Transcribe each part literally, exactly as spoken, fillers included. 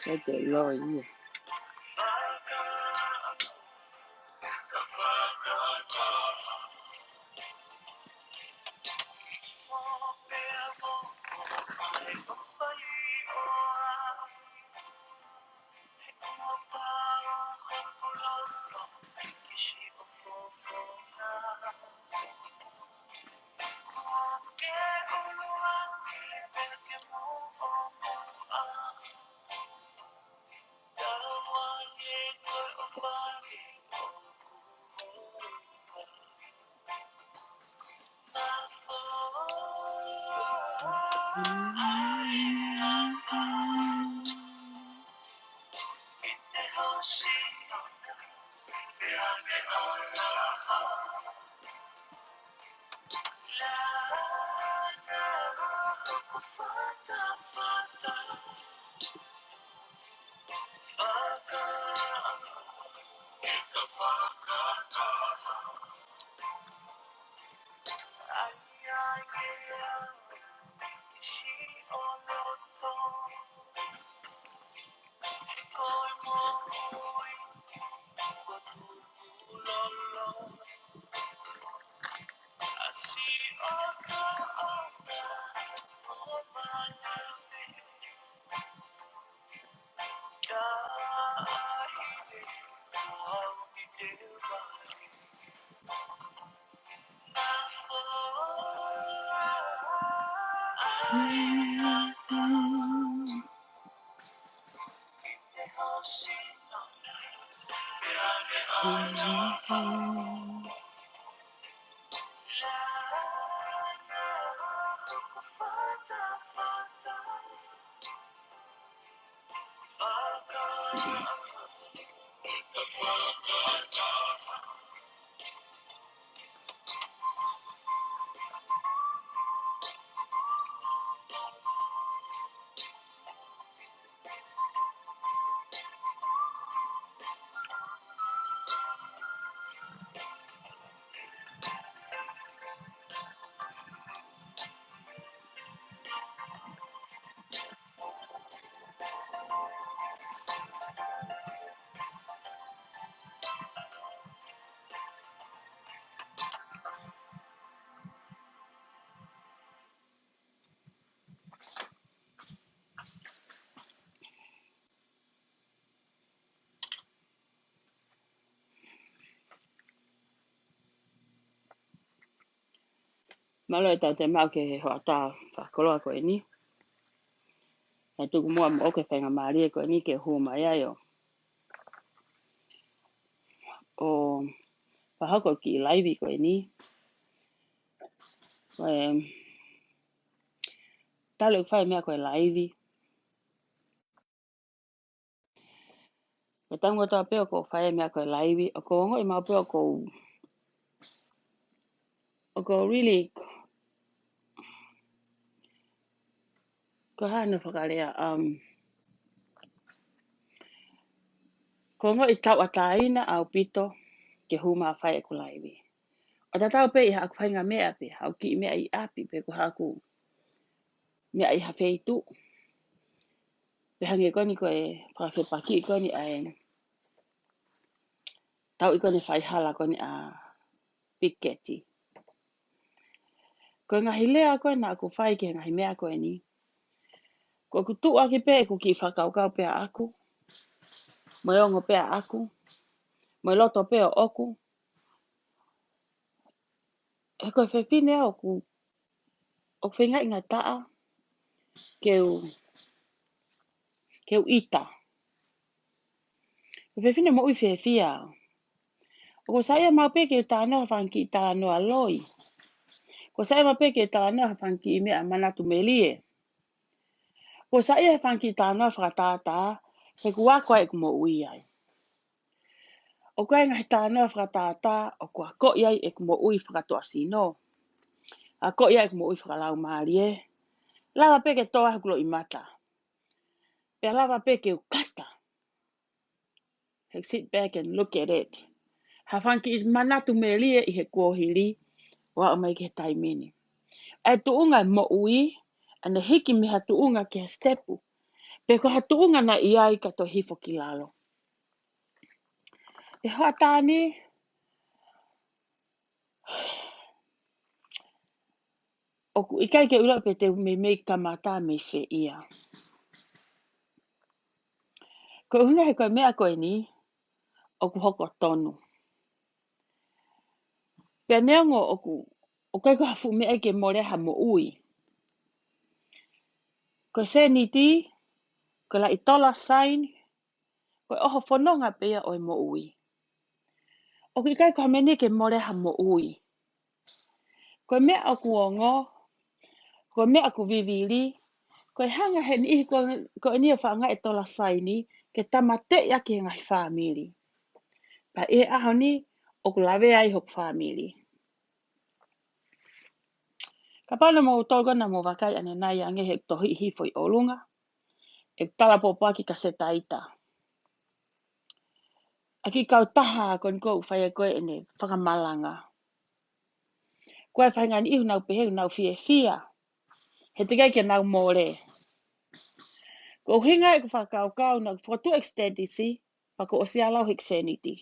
Kete loi ia. Mālō e tau te mau ke he hoʻatā fakakoloa ko eni. He tuku muʻa moʻoku e faingamālie ko eni ke hū mai ai ʻo, ʻo fakahoko e kiʻi laivi ko eni. Ko e, talu ʻeku fai e meʻa ko e laivi. Ko e taimi kotoa pē ʻoku ou fai e meʻa ko e laivi, ʻoku ou ongoʻi maʻu pē ʻoku ou, ʻoku ou really, ko e hā hono fakalea, um, ʻoku ou ongoʻi tauʻatāina ʻaupito ke hū mai ʻo fai ʻeku laivi. ʻO tatau pē ʻi haʻaku faʻahinga meʻa pē, haʻaku kiʻi meʻa ʻi ʻapi pe ko haʻaku meʻa ʻi ha feituʻu. Pea hangē ko eni ko e fakafepakiʻi ko eni ʻa e tauʻi ko eni e faihala ko eni ʻa Piketi. Ko e ngaahi lea ko ē naʻa ku fai ki he ngaahi meʻa ko eni, ko ʻeku tuʻu ʻaki pē ʻeku kiʻi fakakaukau pē ʻaʻaku, mo e ongo pē ʻaʻaku, mo e loto pē ʻoʻoku. He ko e fefine au ʻoku, ʻoku feingaʻi ngataʻa ke u, ke u ʻita. Ko e fefine moʻui fiefia au. ʻOku saiʻia maʻu pē ke u talanoa ha fanga kiʻi talanoa loi. ʻOku saiʻia maʻu pē ke u talanoa ha fanga kiʻi meʻa manatu melie. ʻOku saiʻia ha fanga kiʻi talanoa fakatātā, he ʻoku ako ai ʻeku moʻui ai. ʻOku ʻi ai e ngaahi talanoa fakatātā ʻoku akoʻi ai ʻeku moʻui fakatuʻasino. Akoʻi ai ʻeku moʻui fakalaumālie. Lava pē ke tō ai hoku loʻimata. Pea lava pē ke u kata. He sit back and look at it. Ha fanga kiʻi manatu melie ʻi he kuohili ʻo aʻu mai ki he taimi ni. ʻA e tuʻunga e moʻui, ʻa ʻene hiki mei ha tuʻunga ki ha sitepu. Pe ko ha tuʻunga naʻe ʻi ai ka toe hifo ki lalo. ʻE hoʻatā ni, ʻoku ʻikai ke u ʻilo pe te u meimei kamata mei fē ia. Ko e ʻuhinga he ko e meʻa ko eni, ʻoku hoko tonu. Pea neongo ʻoku, ʻoku ʻikai ko ha fuʻu meʻa ke mole ha moʻui. Ko e sēniti, ko e laʻi tola saini, ko e ʻoho fononga pē ia ʻo e moʻui. ʻOku ʻikai ko ha meʻa ni ke mole ha moʻui. Ko e meʻa ʻoku ongo, ko e meʻa ʻoku vivili, ko e hanga he niʻihi ko, ko eni ʻo fakaʻaongaʻi e tola saini, ke tāmateʻi ʻaki he ngaahi fāmili. Pea ʻi he ʻaho ni, ʻoku lavea ai hoku fāmili. Kapau naʻa mou tokanga mo vakai ʻanenai ange he tohi hifo ʻi ʻolunga. ʻE talapōpōʻaki kia Setaita. ʻA e kiʻi kautaha ko eni ʻoku fai ʻe ia ʻene fakamalanga. Ko e faʻahinga niʻihi ʻoku nau pehē ʻoku nau fiefia. He teʻeki ai ke nau mole. Ko e ʻuhinga ʻeku fakakaukau naʻa ku fokotuʻu ʻeku siteitisi, pea kuo ʻosi ʻalu au he ʻeku sēniti.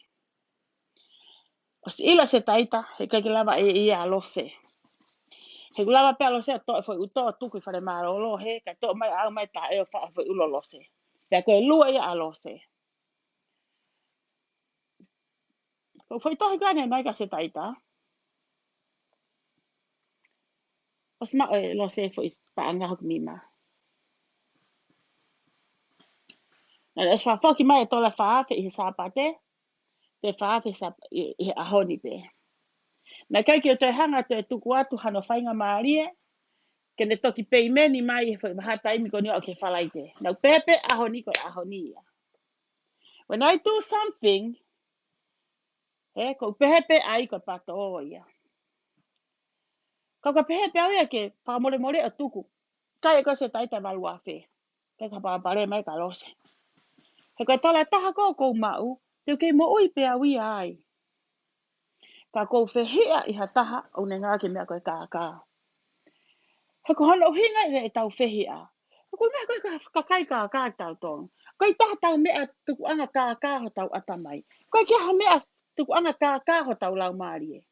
ʻOsi ʻilo ʻe Setaita, he ʻikai ke lava ʻe ia ʻa Lose. He ʻoku lava pē ʻa Lose ʻo toʻo e foʻi ʻuto ʻo tuku ʻi fale mālōlō he, kae toʻo mai ʻo aʻu mai ʻo taʻe ʻo faʻo e foʻi ʻulo ʻo Lose. Pea ko e lue ia ʻa Lose. Ko e foʻi tohi ko eni ʻanenai kia Setaita. ʻOsi maʻu ʻe Lose e foʻi paʻanga hoku nima. Naʻe ʻosi fakafoki mai e tola fā afe ʻi he Sāpate, toe fā afe Sāp-, ʻi, ʻi he ʻaho ni pē. Naʻe ʻikai ke u toe hanga ʻo toe tuku atu hano faingamālie, ke ne toki peimeni mai he foʻi vahaʻa taimi ko eni ʻo aʻu ki he Falaite. Naʻa ku pehē pē ʻaho ni ko e ʻaho ni ia. When I do something, he, ʻoku ou pehē pē ai ko e pato ia. Ka ʻoku ou pehē pē au ia ke fakamolemole ʻo tuku. Kai ʻe ko e Setaita e valu afe. Kai ka papale mai kia Lose. He ko e tola ʻe taha ko ē ʻoku ou maʻu, te u kei moʻui pē au ia ai. Ka ʻoku ou fehiʻa ʻi ha taha ʻoku ne ngāueʻaki e meʻa ko e kākā. He ko hono ʻuhinga ia ʻetau fehiʻa. He ko e meʻa ko e ka-, kakai kākā kitautolu. ʻOku ʻikai ha taha ʻoku meʻa tukuʻanga kākā hotau ʻatamai. ʻOku ʻikai ha meʻa tukuʻanga kākā hotau laumālie.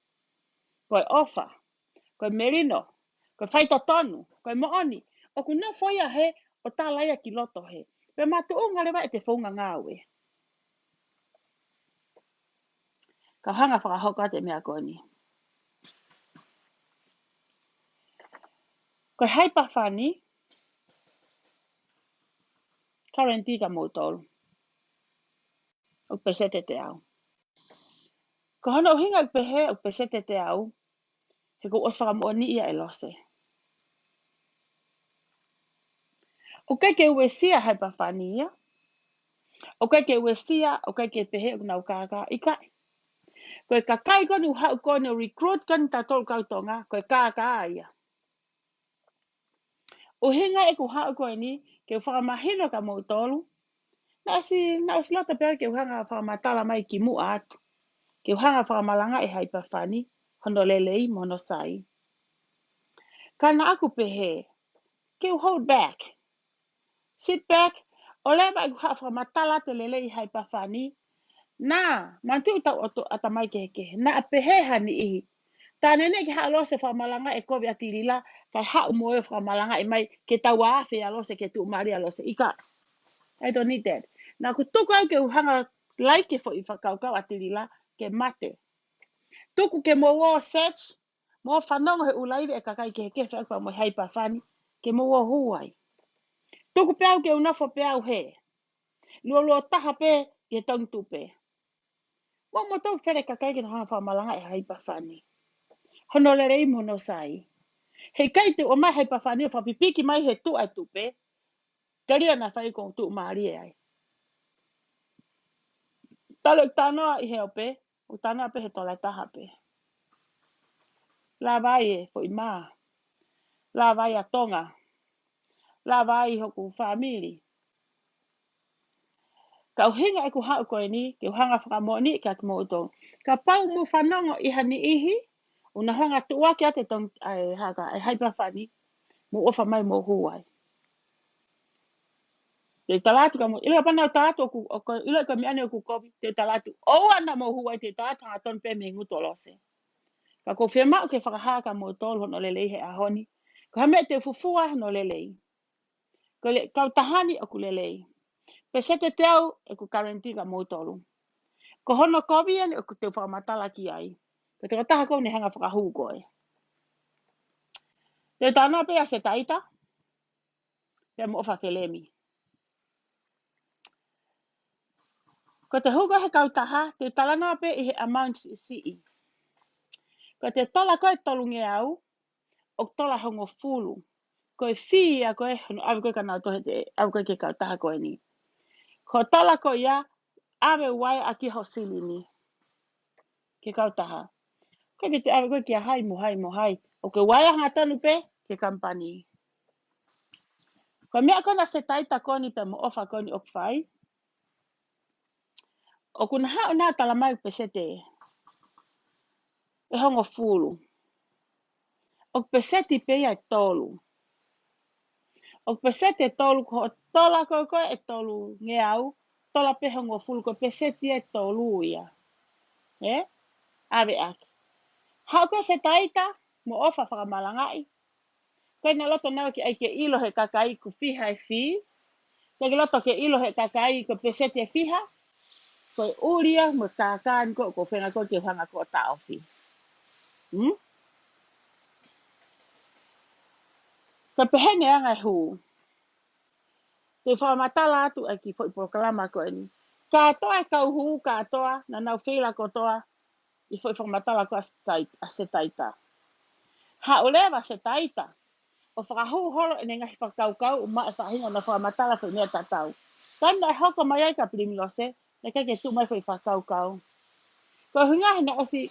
Ko e ʻofa, ko e melino, ko e faitotonu, ko e moʻoni, ʻoku nofo ia he, ʻo tala ia ki loto he. Pea makatuʻunga leva ʻete founga ngāue. Ka u hanga ʻo fakahoko atu e meʻa ko eni. Ko e haipafani, guarantee kia moutolu. ʻOku peseti ʻe teau. Ko hono ʻuhinga ʻoku pehē ʻoku peseti ʻe teau, he kuo ʻosi fakamoʻoni ia ʻe Lose. ʻOku ʻikai ke uesia haipafani ia. ʻOku ʻikai ke uesia, ʻoku ʻikai ke pehē ʻoku nau kākā, ʻikai. Ko e kakai ko eni ʻoku haʻu ko eni ʻo recruit ko eni kitautolu kau Tonga, ko e kākā ia. ʻUhinga ʻeku haʻu ko eni, ke u fakamahino kia moutolu. Naʻe ʻosi, naʻe ʻosi loto pē au ke u hanga ʻo fakamatala mai kimuʻa atu. Ke u hanga ʻo fakamalangaʻi e haipafani, hono lelei mo hono sai. Ka naʻa ku pehē, ke u hold back. Sit back, ʻo leva ʻeku hanga ʻo fakamatala atu e lelei e haipafani. Naʻa, manatuʻi ʻetau ʻotu ʻatamai kehekehe. Naʻa pehē ha niʻihi. Tā neʻineʻi ke haʻu ʻa Lose ʻo fakamalangaʻi e kovi ʻa Tilila, kae haʻu mo ia ʻo fakamalangaʻi mai ke tau afe ʻa Lose, ke tuʻumālie ʻa Lose. ʻIkai. I don't need that. Naʻa ku tuku au ke u hanga ʻo laiki e foʻi fakakaukau ʻa Tilila, ke mate. Tuku ke mou ō ʻo search, mo fanongo he ʻū laivi ʻa e kakai kehekehe fekauʻaki mo e haipafani, ke mou ō ʻo hū ai. Tuku pē au ke u nofo pē au he. Luo luo taha pē ʻi he Tongi Tupe. Mo moutolu fele kakai ke nau hanga fakamalangaʻi e haipafani. Hono lelei mo hono sai. Heʻikai te u ʻomai haipafani ʻo fakapipiki mai he tuʻa e tupe. Telia naʻa fai ko e tuʻumālie ai. Talu e talanoa ʻi he ope, ʻoku talanoa pē he tola taha pē. Lava ai e foʻi mā. Lava ai ʻa Tonga. Lava ai hoku fāmili. Ka ʻuhinga ʻeku haʻu ko eni, ke u hanga fakamoʻoni kiate kimoutolu. Kapau mou fanongo ʻi ha niʻihi, ʻoku nau hanga tuʻuaki atu e tong-, ʻa e haka, e haipafani, mou ʻofa mai mou hū ai. Te u tala atu ka mou, ʻilo pē naʻa tala atu ʻoku, ʻoku, ʻilo ko e meʻa ni ʻoku kovi, te u tala atu, ʻoua naʻa mou hū ai, te u tala atu hangatonu pē mei he ngutu ʻo Lose. Ka ʻoku ou fiemaʻu ke fakahā kia moutolu hono lelei he ʻaho ni. Ko ha meʻa te u fufua hono lelei. Ko e kautaha ni ʻoku lelei. Peseti teau ʻeku guarantee kia moutolu. Ko hono kovi eni ʻoku te u fakamatala ki ai. Ko e tokotaha ko eni hanga fakahū ko ē. Te u talanoa pē ʻa Setaita, pea mo ʻOfa Felemi. Ko e hū ko ē he kautaha, te u talanoa pē ʻi he amount siʻisiʻi. Ko e tola ko ē tolungeau, ʻoku tola hongofulu. Ko e fee ia ko ē, hono ʻave ko ē kia nautolu he te, ʻave ko ē ki he kautaha ko eni. Ko e tola ko ia, ʻave uaea ʻaki ho silini. Ki he kautaha. ʻIkai ke te ʻave ko ē kia hai mo hai mo hai. ʻOku ke uaea hangatonu pē ki he kamupani. Ko e meʻa ko ena Setaita ko eni pea mo ʻOfa ko eni ʻoku fai. ʻOku na haʻu na talamai peseti ʻe hongofulu. ʻOku peseti pē ia ʻe tolu. ʻOku peseti ʻe tolu ko e tola ko ē ko ē ʻe tolungeau, tola pē hongofulu ko e peseti ʻe tolu ia. Ē? ʻAve ʻaki. Haʻu ko ē Setaita, mo ʻOfa fakamalangaʻi. Ko e naʻe loto naua ke ʻai ke ʻilo he kakai ʻoku fiha e fee. Ko e ke loto ke ʻilo he kakai ko e peseti ʻe fiha. Ko e ʻuli ia mo e kākā ni ko ē ʻoku ou feinga ko ē ke u hanga ko ē ʻo taʻofi. Hmm? Ko e pehē ni ʻa e anga e hū. Te u fakamatala atu ʻa e kiʻi foʻi polokalama ko eni. Kātoa e kau hū, kātoa, naʻa nau feila kotoa, ʻi he foʻi fakamatala ko ē ʻa Setai-, ʻa Setaita. Haʻu leva Setaita, ʻo fakahū holo ʻene ngaahi fakakaukau, ʻo maʻu e faʻahinga ʻo na fakamatala foʻi meʻa tatau. Taimi naʻe hoko mai ai kia Pilimilose, naʻe ʻikai ke tuʻu mai foʻi fakakaukau. Ko e ʻuhinga he naʻe ʻosi,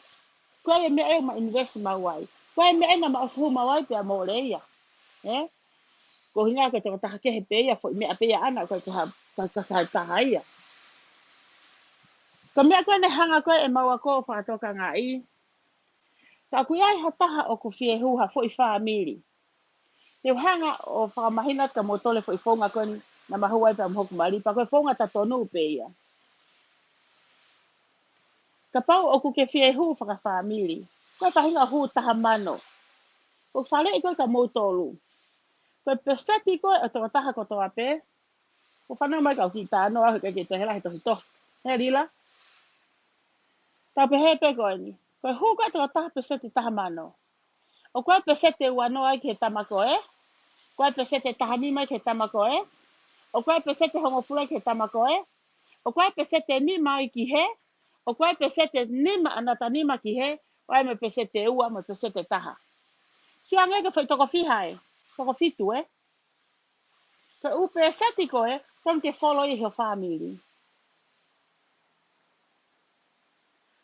ko e meʻa ʻe ma invest maʻu ai. Ko e meʻa ʻe na ma ʻosi hū maʻu ai pea mole ia. Ē? Ko e ʻuhinga ko e tokotaha kehe pē ia, foʻi meʻa pē ia ʻaʻana, ʻikai ke ha, ka, ka, ka taha ia. Ko e meʻa ko eni hanga ko ē ʻe maua ko ē ʻo fakatokangaʻi. Ka ʻoku ʻi ai ha taha ʻoku fie hū ha foʻi fāmili. Te u hanga ʻo fakamahino atu kia moutolu e foʻi founga ko eni naʻa ma hū ai pea mo hoku mali, pea ko e founga tatonu pē ia. Kapau ʻoku ke fie hū fakafāmili, ko e faʻahinga hū taha mano. ʻOku faleʻi ko ē kia moutolu. Ko e peseti ko ē ʻo e tokotaha kotoa pē. ʻOku fanongo mai kau kiʻi talanoa, he ʻikai ke te hela he tohitohi. He lila. Tau pehē pē ko eni. Ko e hū ko ē ʻa e tokotaha peseti taha mano. ʻOku ʻi ai e peseti ʻe ua noa ia ki he tama ko ē. ʻOku ʻi ai e peseti ʻe taha nima ia ki he tama ko ē. ʻOku ʻi ai e peseti ʻe hongofulu ia ki he tama ko ē. ʻOku ʻi ai e peseti ʻe nima ia ki hē. ʻOku ʻi ai e peseti ʻe nima ʻanata nima ki hē. ʻOku ʻi ai mo e peseti ʻe ua mo e peseti ʻe taha. Sio ange ki he foʻi toko fiha ē. Toko fitu ē. Ko e ʻū peseti ko ē, tonu ke follow ʻi ho fāmili.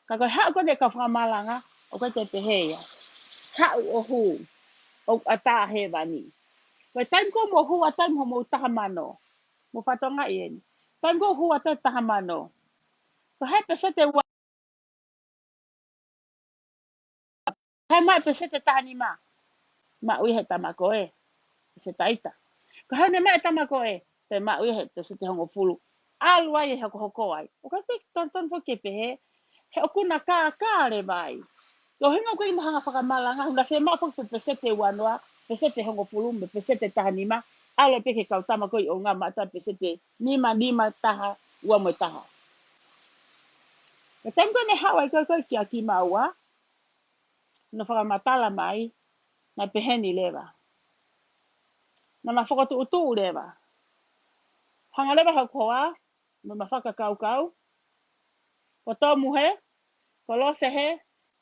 Ka ko e haʻu ko eni e kau fakamalanga, ʻoku ʻikai te pehē ia. Haʻu ʻo hū, ʻoku ʻatā hēvani. Ko e taimi ko ē mou hū ʻa e taimi hoʻomou taha mano. Mou fakatokangaʻi eni. Taimi ko ē hū ʻa e taha mano. Ko e hā e peseti ʻe ua Ka ʻi ai e peseti ʻe taha nima, maʻu ia he tama ko ē, Setaita. Ka ʻi ai e maʻu e tama ko ē, pea maʻu ia he peseti ʻe hongofulu. ʻAlu ai e hokohoko ai. ʻOku ʻikai ke tonutonu foki ke pehē, he ʻoku na kākā leva ai. Ko e ʻuhinga ʻoku ʻikai ke na hanga fakamalanga, ʻoku na fiemaʻu foki pe peseti ʻe ua noa, peseti ʻe hongofulu, mo e peseti ʻe taha nima, ʻalu pē ki he kau tama ko ē ʻi ʻolunga maʻata peseti ʻe nima, nima, taha, ua mo e taha. Ka taimi ko ē naʻe haʻu ai ko ē ko ē kia kimaua, naʻa na fakamatala mai, naʻe pehē ni leva. Naʻa ma fokotuʻutuʻu leva. Hanga leva hoku hoa, mo ʻema fakakaukau. Ko e tomuhe, Ko Lose hē,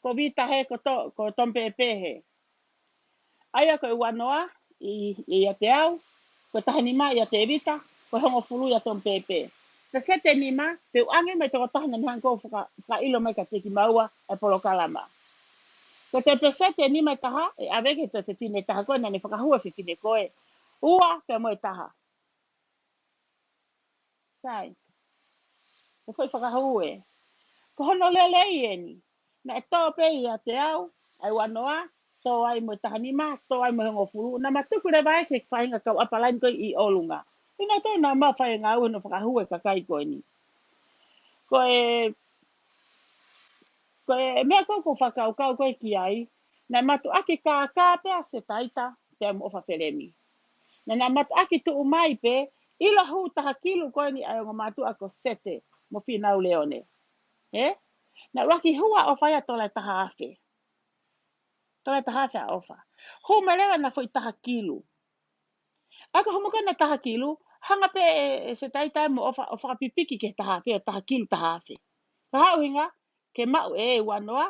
ko Vita hē, ko, to, ko Tomu Pēpē hē. ʻA ia ko e ua noa ʻi, ʻiate au, ko e taha nima ʻiate Vita, ko e hongofulu ʻia Tomu Pēpē. Peseti ʻe nima, pea u ʻange mai toko taha naʻa ne hanga ʻo faka-, fakaʻilo mai kiate kimaua e polokalama. Ko e peseti ʻe nima ʻe taha, ʻe ʻave ki he fefine ʻe taha ko ē naʻa ne fakahū e fefine ko ē. Ua pea mo e taha. Sai. Ko e foʻi fakahū ē. Ko hono lelei eni. Naʻe tō pē ʻiate au, ʻa e ua noa, tō ai mo e taha nima, tō ai mo e hongofulu. Naʻa ma tuku leva ē ki he faʻahinga kau ʻapalaini ko ē ʻi ʻolunga. Pea naʻe toe naʻa ma fai e ngāue hono fakahū e kakai ko eni. Ko e, ko e meʻa ko ē ʻoku ou fakakaukau ko ē ki ai, naʻe mātuʻaki kākā pē ʻa Setaita pea mo ʻOfa Felemi. Naʻa na mātuʻaki tuʻu mai pē, ʻilo hū taha kilu ko eni ʻa e ongo mātuʻa ko Sete mo Fīnau Leone. Ē? Naʻe ʻuluaki hū ʻa ʻOfa ia tola ʻe taha afe. Tola ʻe taha afe ʻa ʻOfa. Hū mai leva ʻena foʻi taha kilu. ʻA ia ko e hū mai ko ē ʻena taha kilu, hanga pē ʻe, ʻe Setaita mo ʻOfa, ʻo fakapipiki ki he taha afe, ʻo taha kilu taha afe. Ko e hā e ʻuhinga, ke maʻu ʻe ua noa,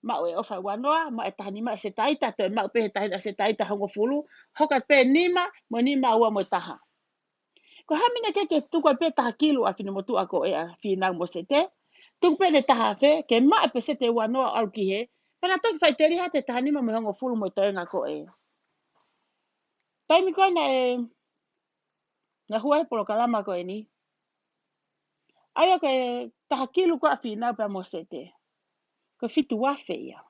maʻu ʻe ʻOfa ua noa, maʻu ʻe taha nima ʻe Setaita, toe maʻu pē he taha nima ʻe Setaita hongofulu, hoko atu pē nima, mo e nima ua mo e taha. Ko e hā e meʻa ke, ke tuku ai pē taha kilu ʻa e finemotuʻa ko ē ʻa Fīnau mo Sete, tuku pē ʻene taha afe, ke maʻu pē Sete ua noa ʻo ʻalu ki hē, pea na toki fai teli hā ʻa e taha nima mo e hongofulu mo e toenga ko ē. Taimi ko ē naʻe, naʻe hū ai e polokalama ko eni. ʻA ia ko e taha kilu ko ē ʻa Fīnau pea mo Sete. Ko e fitu afe ia.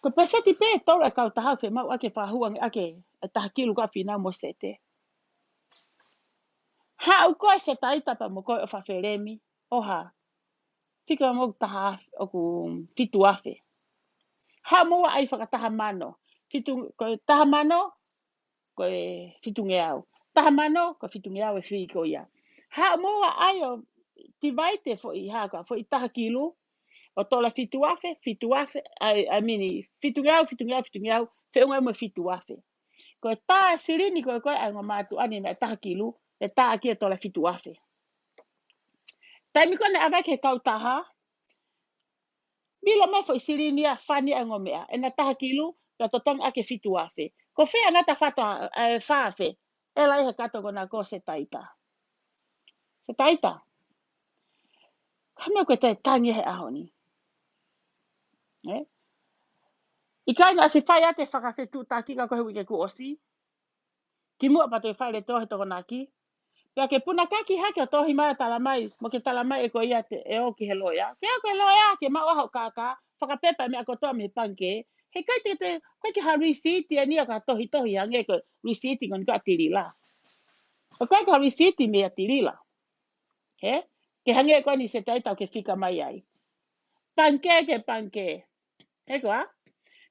Ko e peseti pē ʻe tolu ʻa e kautaha ʻoku fiemaʻu ʻaki e fakahū ange ʻaki e taha kilu ko ē ʻa Fīnau mo Sete. Haʻu ko ē Setaita pea mo ko ē ʻOfa Felemi, ʻo hā. Fika mo taha afe, ʻoku fitu afe. Haʻu mo ua ai fakataha mano. Fitu, ko e taha mano, ko e fitungeau. Taha mano, ko e fitungeau e fī ko ia. Haʻu mo ua ai ʻo divide e foʻi hā ko ē, foʻi taha kilu, ʻo tola fitu afe, fitu afe, ʻai, ʻai mini, fitungeau, fitungeau, fitungeau, feʻunga mo e fitu afe. Ko e tā e silini ko ē ko ē ʻa e ongo mātuʻa ni naʻe taha kilu, ʻe tā ʻaki e tola fitu afe. Taimi ko ē naʻe ʻave ki he kautaha, milo mai foʻi silini ia, fani ʻa e ongo meʻa, ʻena taha kilu, pea totongi ʻaki e fitu afe. Ko fē ʻena tafato ʻa, ʻa e fā afe, ʻe ʻalu ai he kato ko ena ko Setaita. Setaita. Ko e hā e meʻa ʻoku ke toe tangi he ʻaho ni. Ē? ʻIkai naʻa ʻosi fai atu e fakafetuʻutaki ka ko e uike kuo ʻosi. Kimuʻa pea toe fai e tohi Tokonaki. Pea ke punakaki hake ʻo tohi mai ʻo talamai, mo ke talamai ʻe koe ia te, ʻe ō ki he loea. Ke ō ki he loea, ke maʻu ʻa hoʻo kākā, fakapepa e meʻa kotoa mei he pangikē. Heʻikai te, te, ʻikai ke ha lisiti eni ʻo ka tohitohi hangē ko e lisiti ko eni ko ē ʻa Tilila. ʻIkai ke ha lisiti mei a Tilila. Hē? Ke hangē ko eni Setaita ʻoku ke fika mai ai. Pangikē ki he pangikē. Hē koā?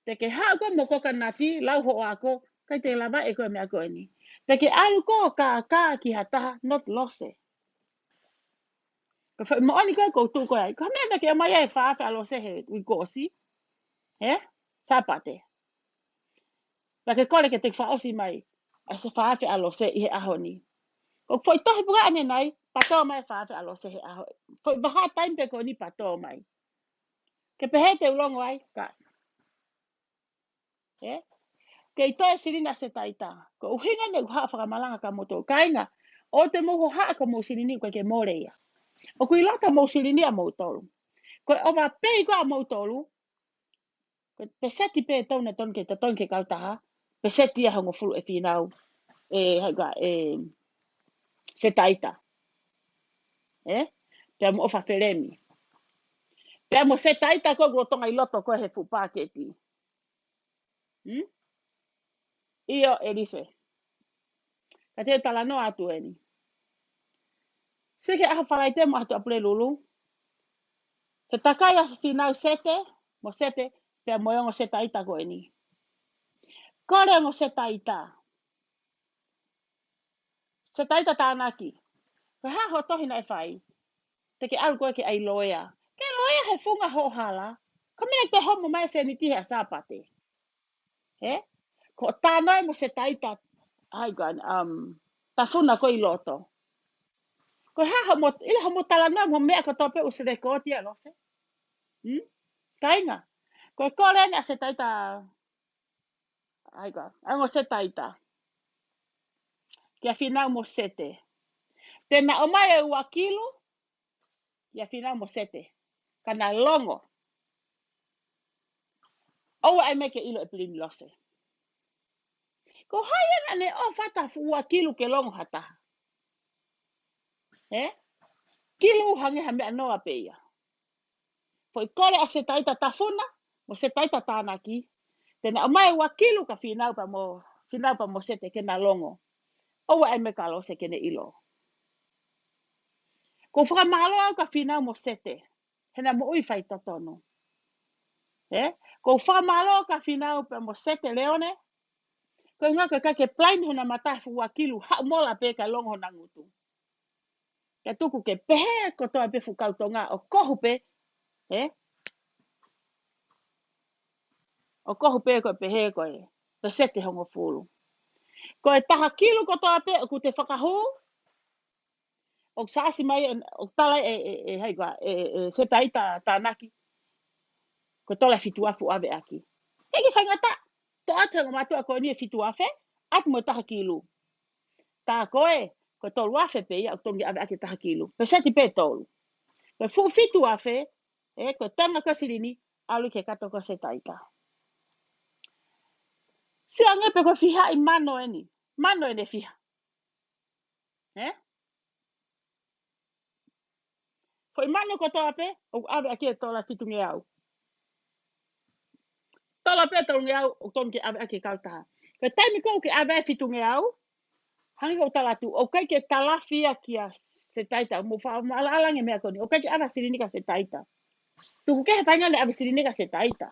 Te ke haʻu koe mo e kokonati, lau hoʻo ako, ʻikai te lava ʻe koe e meʻa ko eni. Te ke ʻalu koe ʻo kākā ki ha taha, not Lose. Ko e foʻi moʻoni ko ē ʻoku ou tuʻu ko ē ai. Ko e meʻa naʻa ke ʻomai ai e fā afe ʻa Lose he uike kuo ʻosi. Hē? Sāpate. Pea ke kole ke toe fakaʻosi mai ʻa e fā afe ʻa Lose ʻi he ʻaho ni. Ko e foʻi tohi puka ʻanenai, pea tō mai e fā afe ʻa Lose he ʻaho. Foʻi vahaʻa taimi pē ko eni pea tō mai. Ke pehē te u longo ai, ka. Ē? Kei toe silini ʻa Setaita. Ko e ʻuhinga eni ʻoku ou haʻu ʻo fakamalanga kia moutolu kāinga. ʻOua te mou hohaʻa ko hoʻomou silini ʻoku ʻikai ke mole ia. ʻOku ʻi loto homou silini ʻa moutolu. Ko e ʻova pē ko ē ʻa moutolu, ko e peseti pē ʻe tolu naʻe tonu ke totongi ki he kautaha, peseti ia ʻe hongofulu ʻe Fīnau. Ē, hai ka, ē, Setaita. Ē? Pea mo ʻOfa Felemi. Pea mo Setaita ko ē ʻoku lolotonga ʻi loto ko ē he fuʻu pāketi. Hmm? ʻIo, ʻElise. Ka te u talanoa atu eni. Sio ki he ʻaho Falaite mo e ʻaho Tuʻapulelulu. Fetakai ʻa Fīnau Sete, mo Sete, pea mo e ongo Setaita ko eni. Kole ongo Setaita. Setaita tānaki. Ko e hā hoʻo tohi naʻe fai? Te ke ʻalu koe ke ʻai loea. Ke loea he funga hoʻo hala. Ko e meʻa te homo mai e sēniti he ʻaho Sāpate. Hē? Ko e tānaki mo Setaita, hai ka, um, tafuna ko ē ʻi loto. Ko e hā hoʻomo, ʻilo hoʻomo talanoa mo e meʻa kotoa pē ʻoku se lekooti ʻa Lose? Hmm? Kāinga, ko e kole ʻeni ʻa Setaita, ʻai ka, ʻa e ongo Setaita kia Fīnau mo Sete. Te na ʻomai e ua kilu kia Fīnau mo Sete, ka na longo. ʻOua ʻe meʻa ke ʻilo ʻe Pilimi Lose. Ko hai ena ne ʻofa atu ha fuʻu ua kilu ke longo ha taha? Ē? Kilu hangē ha meʻa noa pē ia. Foʻi kole ʻa Setaita Tafuna mo Setaita Tānaki, te na ʻomai e ua kilu kia Fīnau pea mo, Fīnau pea mo Sete ke na longo. ʻOua ʻe meʻa kia Lose ke ne ʻilo. ʻOku ou fakamālō au kia Fīnau mo Sete he naʻa na moʻui faitotonu. Ē? ʻOku ou fakamālō kia Fīnau pea mo Sete Leone, ko e ʻuhinga ʻoku ʻikai ke palaini hona mata he fuʻu ua kilu, haʻu mola pē kae longo hona ngutu. Kae tuku ke pehē kotoa pē fuʻu kau Tonga ʻo kohu pē, ē? ʻO kohu pē ko e pehē ko e peseti hongofulu. Ko e taha kilu kotoa pē ʻoku te fakahū, ʻoku siʻi mai, ʻoku tala ʻe, ʻe, ʻe, hai koā, ʻe, ʻe, ʻe Setaita Tānaki, ko e tola fitu afe ʻave ʻaki. Heʻikai ke faingataʻa, toʻo atu he ongo mātuʻa ko eni e fitu afe, ʻatu mo e taha kilu. Tā ko ē, ko e tolu afe pē ia ʻoku tonu ke ʻave ʻaki e taha kilu. Peseti pē ʻe tolu. Ko e fuʻu fitu afe, ē, ko e tenga ko ē silini, ʻalu ki he kato ko ē Setaita. Sio ange pē ko e fiha ʻi mano eni. Mano eni fiha. Ē? Foʻi mano kotoa pē, ʻoku ʻave ʻaki e tola fitungeau. Tola pē tolungeau, ʻoku tonu ke ʻave ʻaki e kautaha. Ko e taimi ko ē ʻoku ke ʻave ai fitungeau, hangē ko ʻeku tala atu, ʻoku ʻikai ke talafi ia kia Setaita, mou fakamaʻalaʻala ange e meʻa ko eni, ʻoku ʻikai ke ʻave silini kia Setaita. Tuku kehe e faʻahinga ne ʻave silini kia Setaita.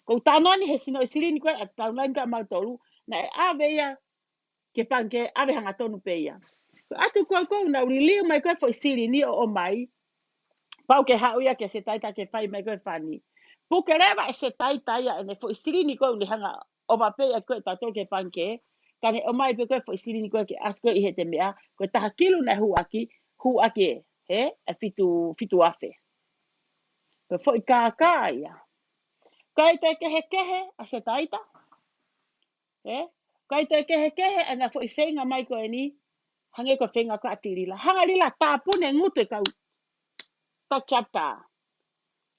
ʻOku ou talanoa eni he sinoʻi silini ko ē ʻa Taulani kia mautolu, naʻe ʻave ia ki he pangikē, ʻave hangatonu pē ia. Ko e ʻatu ko ē ʻoku nau liliu mai ko ē foʻi silini ʻo ʻomai, pau ke haʻu ia kia Setaita ke fai mai ko ē fani. Puke leva ʻe Setaita ia ʻene foʻi silini ko ē ʻoku ne hanga ʻo ʻova pē ia ko ē tautolu ki he pangikē, ka ne ʻomai pē ko ē foʻi silini ko ē ke ʻasi ko ē ʻi heʻete meʻa, ko e taha kilu naʻe hū ʻaki, hū ʻaki ē, ē, ʻe fitu, fitu afe. Ko e foʻi kākā ia. ʻIkai toe kehekehe ʻa Setaita, ē? ʻIkai toe kehekehe ʻena foʻi feinga mai ko eni, hangē ko e feinga ko ē ʻa Tilila. Hanga ʻe Lila tāpuni e ngutu e kau, kau chapter.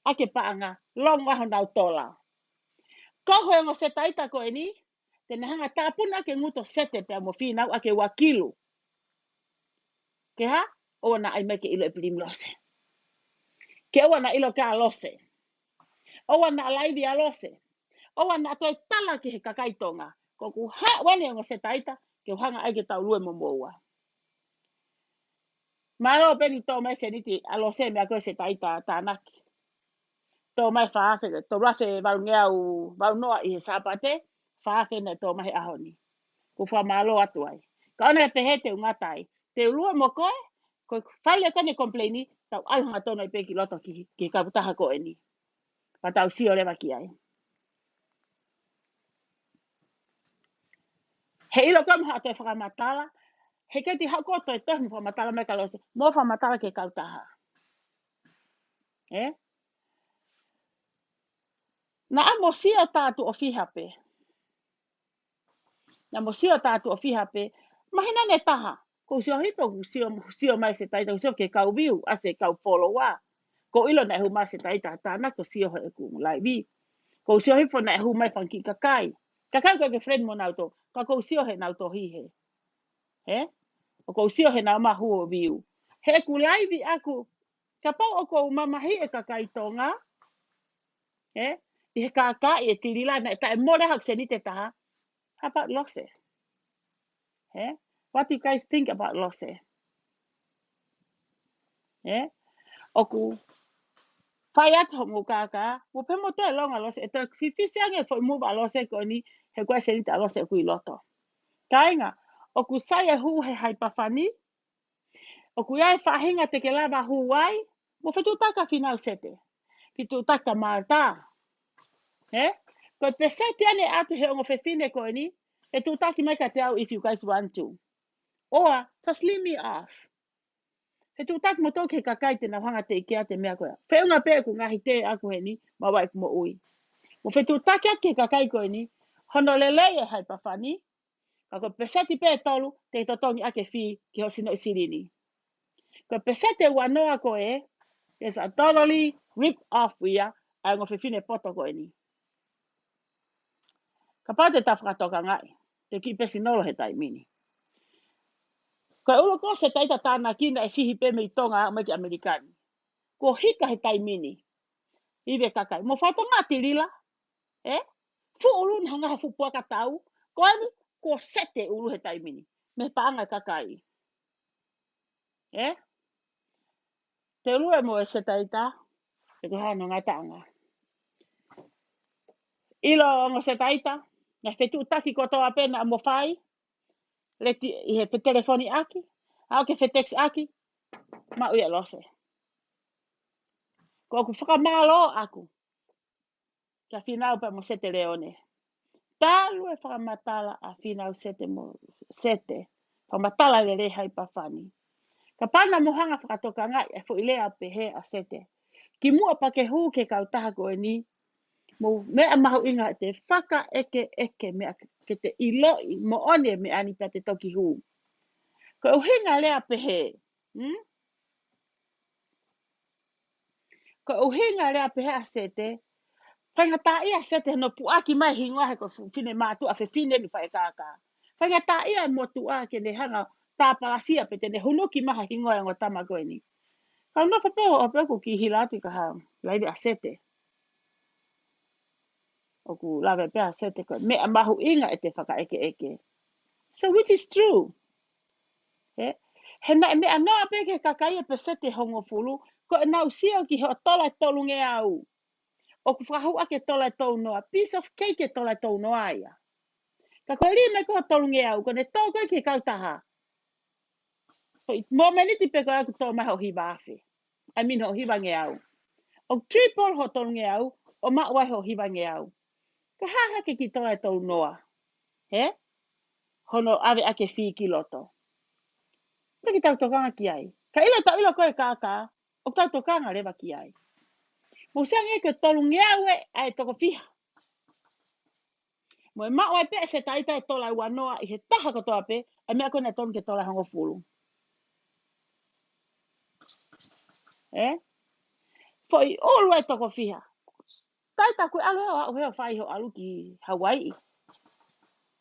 ʻAki e paʻanga, longo ʻa honau tola. Ko e ongo Setaita ko eni, te ne hanga ʻo tāpuni ʻaki e ngutu ʻo Sete pea mo Fīnau ʻaki e ua kilu. Ke hā? ʻOua naʻa ʻai mai ke ʻilo ʻe Pilimi Lose. Ke ʻoua naʻa ʻilo kia Lose. ʻOua naʻa laivi ʻa Lose. ʻOua naʻa toe tala ki he kakai Tonga. Ko ʻeku haʻu eni ongo Setaita, ke u hanga ai ke tau lue mo moua. Mālō pē eni tō mai seniti ʻa Lose meʻa ko ē Setaita Tānaki. Tō mai fā afe, tolu afe valungeau, valu noa ʻi he Sāpate, fā afe naʻe tō mai he ʻaho ni. ʻOku ou fakamālō atu ai. Ka ʻoua naʻa pehē te u ngata ai. Te u lue mo koe, ko e fai leva eni e complain, tau ʻalu hangatonu ai pē ki loto ki, ki he kautaha ko eni. Pea tau sio leva ki ai. He ʻilo ko ē mo haʻu atu e fakamatala, he ʻikai te u haʻu ʻo toe tohi mo fakamatala mai kia Lose, mo fakamatala ki he kautaha. Ē? Naʻa mo sio atu ʻo fiha pē. Naʻa mo sio atu ʻo fiha pē. Māhina ʻe taha. ʻOku ou sio hifo, ʻoku sio, sio mai Setaita, ʻoku sio ki he kau view, ʻasi e kau follower. ʻOku ou ʻilo naʻe hū mai Setaita Tānaki ʻo sio heʻeku laivi. ʻOku ou sio hifo naʻe hū mai e fanga kiʻi kakai. Kakai ʻoku ʻikai ke friend mo nautolu. Ka ʻoku ou sio heʻenau tohi hē. Ē? ʻOku ou sio heʻenau mahu ʻo view. Heʻeku laivi ʻaku. Kapau ʻoku ou mamahiʻi e kakai Tonga, ē? ʻI he kākā ʻa Tilila naʻe taʻemole haʻaku seniti ʻe taha. How about Lose? Ē? What do you guys think about Lose? Ē? ʻOku fai atu hoʻomou kākā, mou pehē mou toe longo ʻa Lose, ʻe toe fifisi ange e foʻi move ʻa Lose ko eni, he ko e seniti ʻa Lose ʻoku ʻi loto. Kāinga, ʻoku sai e hū he haipafani, ʻoku ʻi ai e faʻahinga te ke lava hū ai, mo fetuʻutaki kia Fīnau Sete. Fetuʻutaki kia Malta. Ē? Ko e peseti ʻeni ʻe ʻatu he ongo fefine ko eni, fetuʻutaki mai kiate au if you guys want to. Or, just leave me off. Fetuʻutaki moutolu ki he kakai te nau hanga ʻo teʻeki ʻa e meʻa ko ia. Feʻunga pē ʻeku ngaahi tē ʻaku heni, mo e vaʻa ʻeku moʻui. Mo fetuʻutaki ʻaki ki he kakai ko eni, hono lelei e haipafani, ka ko e peseti pē ʻe tolu, te ke totongi ʻaki e fee ki hoʻo sinoʻi silini. Ko e peseti ʻe uanoa ko ē, is a totally rip off ia, ʻa e ongo fefine poto ko eni. Kapau te ta fakatokangaʻi, te u kiʻi pēsinolo he taimi ni. Ko e ʻulu ko ē ʻo Setaita tānaki naʻe fihi pē mei Tonga ʻo aʻu mai ki ʻAmelika ni. Kuo hika he taimi ni. ʻI he kakai. Mo fatonga Tilila, ē? Fuʻu ʻulu naʻe hanga ha fuʻu puaka tau, ko eni kuo sete ʻulu he taimi ni. Mei he paʻanga e kakai. Ē? Te u lue mo e Setaita, ʻe ko e hā hono ngataʻanga. ʻIlo ongo Setaita, naʻe fetuʻutaki kotoa pē naʻa mo fai, leti ʻi he fetelefoni ʻaki, ʻaʻu ki he fetext ʻaki, maʻu ia ʻe Lose. Ko ʻeku fakamālō ʻaku, kia Fīnau pea mo Sete Leone. Talu e fakamatala ʻa Fīnau Sete mo Sete, fakamatala lelei haipafani. Kapau naʻa mo hanga ʻo fakatokangaʻi e foʻi lea pehē ʻa Sete. Kimuʻa pea ke hū ki he kautaha ko eni, mo e meʻa mahuʻinga ʻete fakaʻekeʻeke meʻa ke te ʻiloʻi moʻoni e meʻa ni pea te toki hū. Ko e ʻuhinga lea pehē, hmm? Ko e ʻuhinga lea pehē ʻa Sete, faingataʻaʻia Sete hono puʻaki mai hingoa he ko e fu-, fefine mātuʻa fefine ni fai kākā. Faingataʻaʻia e motuʻa ke ne hanga ʻo tāpalasia pe te ne hunuki mai ha hingoa e ongo tama ko eni. Kau nofo pē ʻo pē ʻoku kiʻi hila atu ki ha laivi ʻa Sete. ʻOku lave pē ʻa Sete ko e meʻa mahuʻinga ʻete fakaʻekeʻeke. So which is true. Ē? He naʻe meʻa noa pē ki he kakai e peseti ʻe hongofulu, ko ʻenau sio ki he tola ʻe tolungeau. ʻOku fakahū ʻaki e tola ʻe tolunoa, piece of cake e tola ʻe tolunoa ia. Ka ko e lima ko e tolungeau, ko ʻene tō ko ē ki he kautaha. Foʻi mōmeniti pē ko ē ʻoku tō mai hoʻo hiva afe. I mean, hoʻo hivangeau. ʻO triple hoʻo tolungeau, ʻo maʻu ai hoʻo hivangeau. Ko e hā hake e kiʻi tola ʻe tolunoa. Ē? Hono ʻave ʻaki e fee ki loto. Pea ke tau tokanga ki ai. Ka ʻilo tau ʻilo ko e kākā, ʻoku tau tokanga leva ki ai. Mou sio ange ko e tolungeau ē ʻa e toko fiha. Mo e maʻu ai pē ʻe Setaita e tola ʻe uanoa ʻi he taha kotoa pē, ʻa e meʻa ko ē naʻe tonu ki he tola ʻe hongofulu. Ē? Foʻi ʻulu ʻe toko fiha. Setaita ko e ʻalu he ʻo aʻu he ʻo fai hoʻo ʻalu ki Hawaiʻi.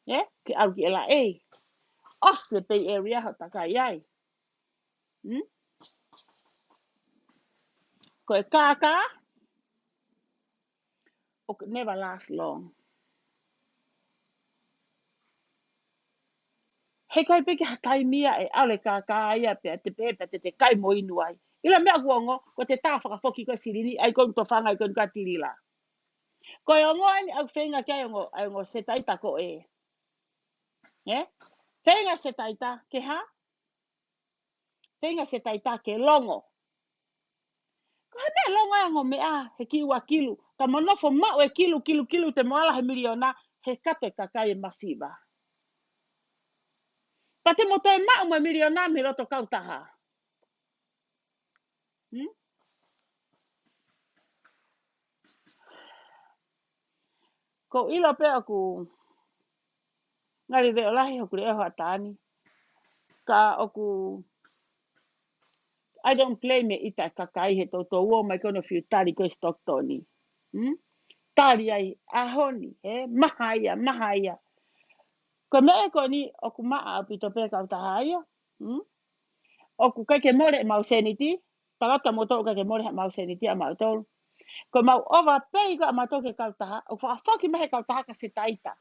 Ē? Ke ʻalu ki L A. ʻOsi e Bay Area hoʻo takai ai. Hmm? Ko e kākā, ʻoku never last long. He ʻikai pē ke ha taimi ia ʻe ʻalu e kākā ia pea te pehē pea te te kai mo inu ai. ʻIlo e meʻa ʻoku ongo, ko ʻete tā fakafoki ko ē silini, ʻai ko ʻeku tofanga ʻi ko ʻeku katilila. Ko e ongo eni ʻoku feinga ki ai ongo, ʻa e ongo Setaita ko ē. Ē? Feinga Setaita, ke hā? Feinga Setaita ke longo. Ko e hā e meʻa longo ai ongo meʻa he kiʻi ua kilu. Ka mo nofo maʻu e kilu, kilu, kilu te mo ala he miliona he kate kakai e masiva. Pea te mo toe maʻu mo e miliona mei loto kautaha. Hmm? Ko ʻilo pē ʻoku ngali veʻo lahi hoku leʻo hoʻatā ni. Ka ʻoku, I don't blame e ʻita e kakai he toutou ō mai ko ʻenau fiu tali ko e Stockton ni. Hmm? Tali ai, ʻaho ni, he, maha ia, maha ia. Ko e meʻa ko eni ʻoku maʻa ʻaupito pē kautaha ia. Hmm? ʻOku ʻikai ke mole ʻemau sēniti, tala atu kia moutolu ʻoku ʻikai ke mole haʻamau sēniti ʻamautolu. Ko ʻemau overpay ko ē ʻamautolu ki he kautaha, ʻoku fakafoki mai he kautaha kia Setaita.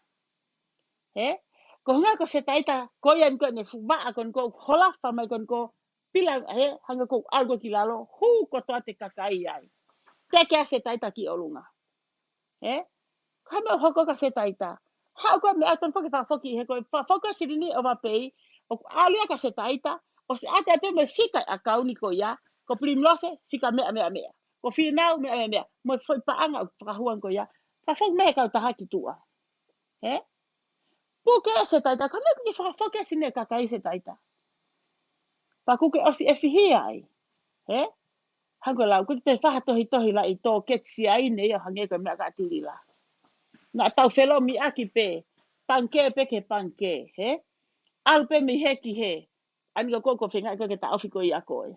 He? Ko e ʻuhinga ko Setaita, ko ia eni ko ʻene fuʻu vaʻa ko eni ko ē ʻoku holofa mai ko eni ko ē, pila, he, hangē ko ʻeku ʻalu ko ē ki lalo, hū kotoa ʻete kakai ai. Teke ʻa Setaita ki ʻolunga. Ē? Ko e hā e meʻa ʻoku hoko kia Setaita? Haʻu ko ē mei ai, tonu foki fakafoki, he ko e fakafoki e silini overpay, ʻoku ʻalu ia kia Setaita, ʻosi ʻoatu pē mo e fika e ʻakauni ko ia, ko Primrose, fika meʻa, meʻa, meʻa. Ko Fīnau, meʻa, meʻa, meʻa. Mo e foʻi paʻanga ʻoku fakahū ange ko ia, fakafoki mai he kautaha ki tuʻa. Ē? Puke ʻa Setaita, ka meʻa ke fakafoki ʻa e silini e kakai Setaita. Pea ʻoku ke ʻosi ʻefihia ai. He? Hangē ko e lau, ʻoku te faha tohitohi laʻitō ke tia ai nei ʻo hangē ko e meʻa ka tilila. Naʻa tau felomiʻaki pē, pangikē pē ki he pangikē, he? ʻAlu pē mei he ki he, ʻa eni ko e ko fenga ko ke taʻofi ko ia ko e.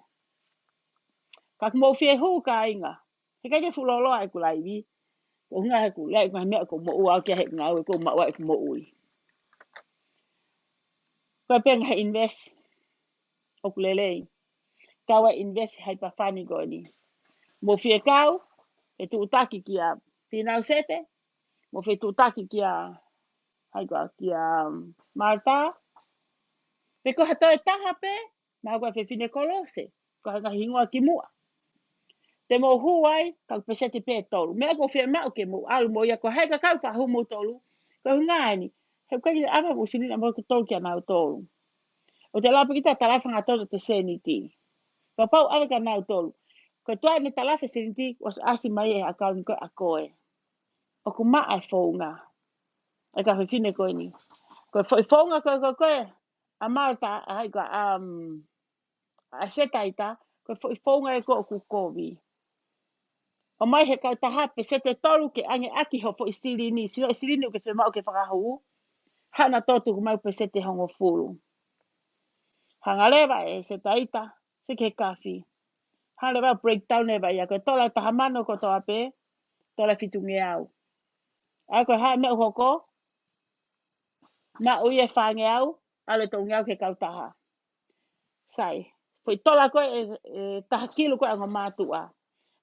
Ka ʻoku mou fie hū kāinga, he ʻikai ke fuʻu lōloa ʻeku laivi, ko e ʻuhinga he ʻoku lea ʻeku ngaahi meʻa ʻoku ou moʻua au ki ai he ngāue ʻoku ou maʻu ai ʻeku moʻui. Ko e pē ngaahi invest, ʻoku lelei. Kau ai invest hai pa fani ko eni. Mou fie kau, fetuʻutaki kia Pinausete, mou fetuʻutaki kia, hai ko ā kia, um, Martha. Pe ko ha toe taha pē, mahalo ko e fefine Kolose, ko ha ngaahi hingoa ki muʻa. Te mou hū ai, ka ʻoku peseti pē ʻe tolu. Meʻa ʻoku ou fiemaʻu ke mou ʻalu mo ia ko hai ka kau fahu mou tolu. Ko e ʻuhinga eni, he ʻoku ʻikai ke ʻave mou silini ʻa mou ko tolu kia nau tolu. ʻO te lau pē kita tala fanga tolu te seniti. Kapau ʻave kia nau tolu. Ko e tuai ne tala fe seniti, ʻosi ʻasi mai e ʻakauni ko ē ʻa koe. ʻOku maʻa e founga. ʻE ka fefine ko eni. Ko e foʻi founga ko ē, ko ē, ko ē, ʻa Martha, ʻa hai ko ā, um, ʻa Setaita, ko e foʻi founga ē ko ē ʻoku kovi. ʻOmai he kautaha peseti ʻe tolu ke ʻange ʻaki ho foʻi silini, sino e silini ʻoku ke fiemaʻu ke fakahū, haʻana tō tuku mai peseti ʻe hongofulu. Hanga leva ʻe Setaita, sio ki he kafi. Hanga leva breakdown leva ia, ko e tola ʻe taha mano kotoa pē, tola ʻe fitungeau. ʻA ia ko e hā e meʻa ʻoku hoko, maʻu ia ʻe fāngeau, ʻalu ʻe tolungeau ki he kautaha. Sai, foʻi tola ko ē, ʻe, ʻe taha kilu ko ē ʻa e ongo mātuʻa.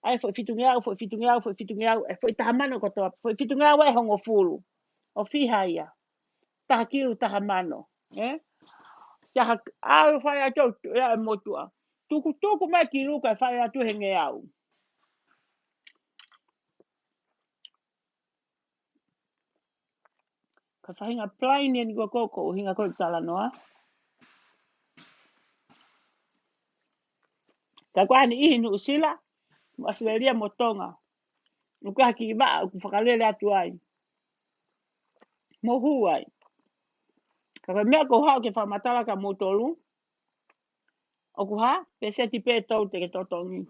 ʻA ia foʻi fitungeau, foʻi fitungeau, foʻi fitungeau, ʻe foʻi taha mano kotoa, foʻi fitungeau ʻe hongofulu. ʻO fiha ia. Taha kilu, taha mano. Ē? Taha, ʻalu fai atu, ʻe ʻa e motuʻa. Tukutuku mai kilu kae fai atu he ngeau. Ka faʻahinga plain eni ko ē ko e ʻuhinga ko ē talanoa. Ka ko e niʻihi Nuʻusila, mo ʻAositelēlia mo Tonga. ʻOku ʻi ai ha kiʻi vaʻa, ʻoku fakalele atu ai. Mou hū ai. Ka ko e meʻa ʻoku ou haʻu ke fakamatala kia moutolu. ʻOku hā, peseti pē ʻe tolu te ke totongi.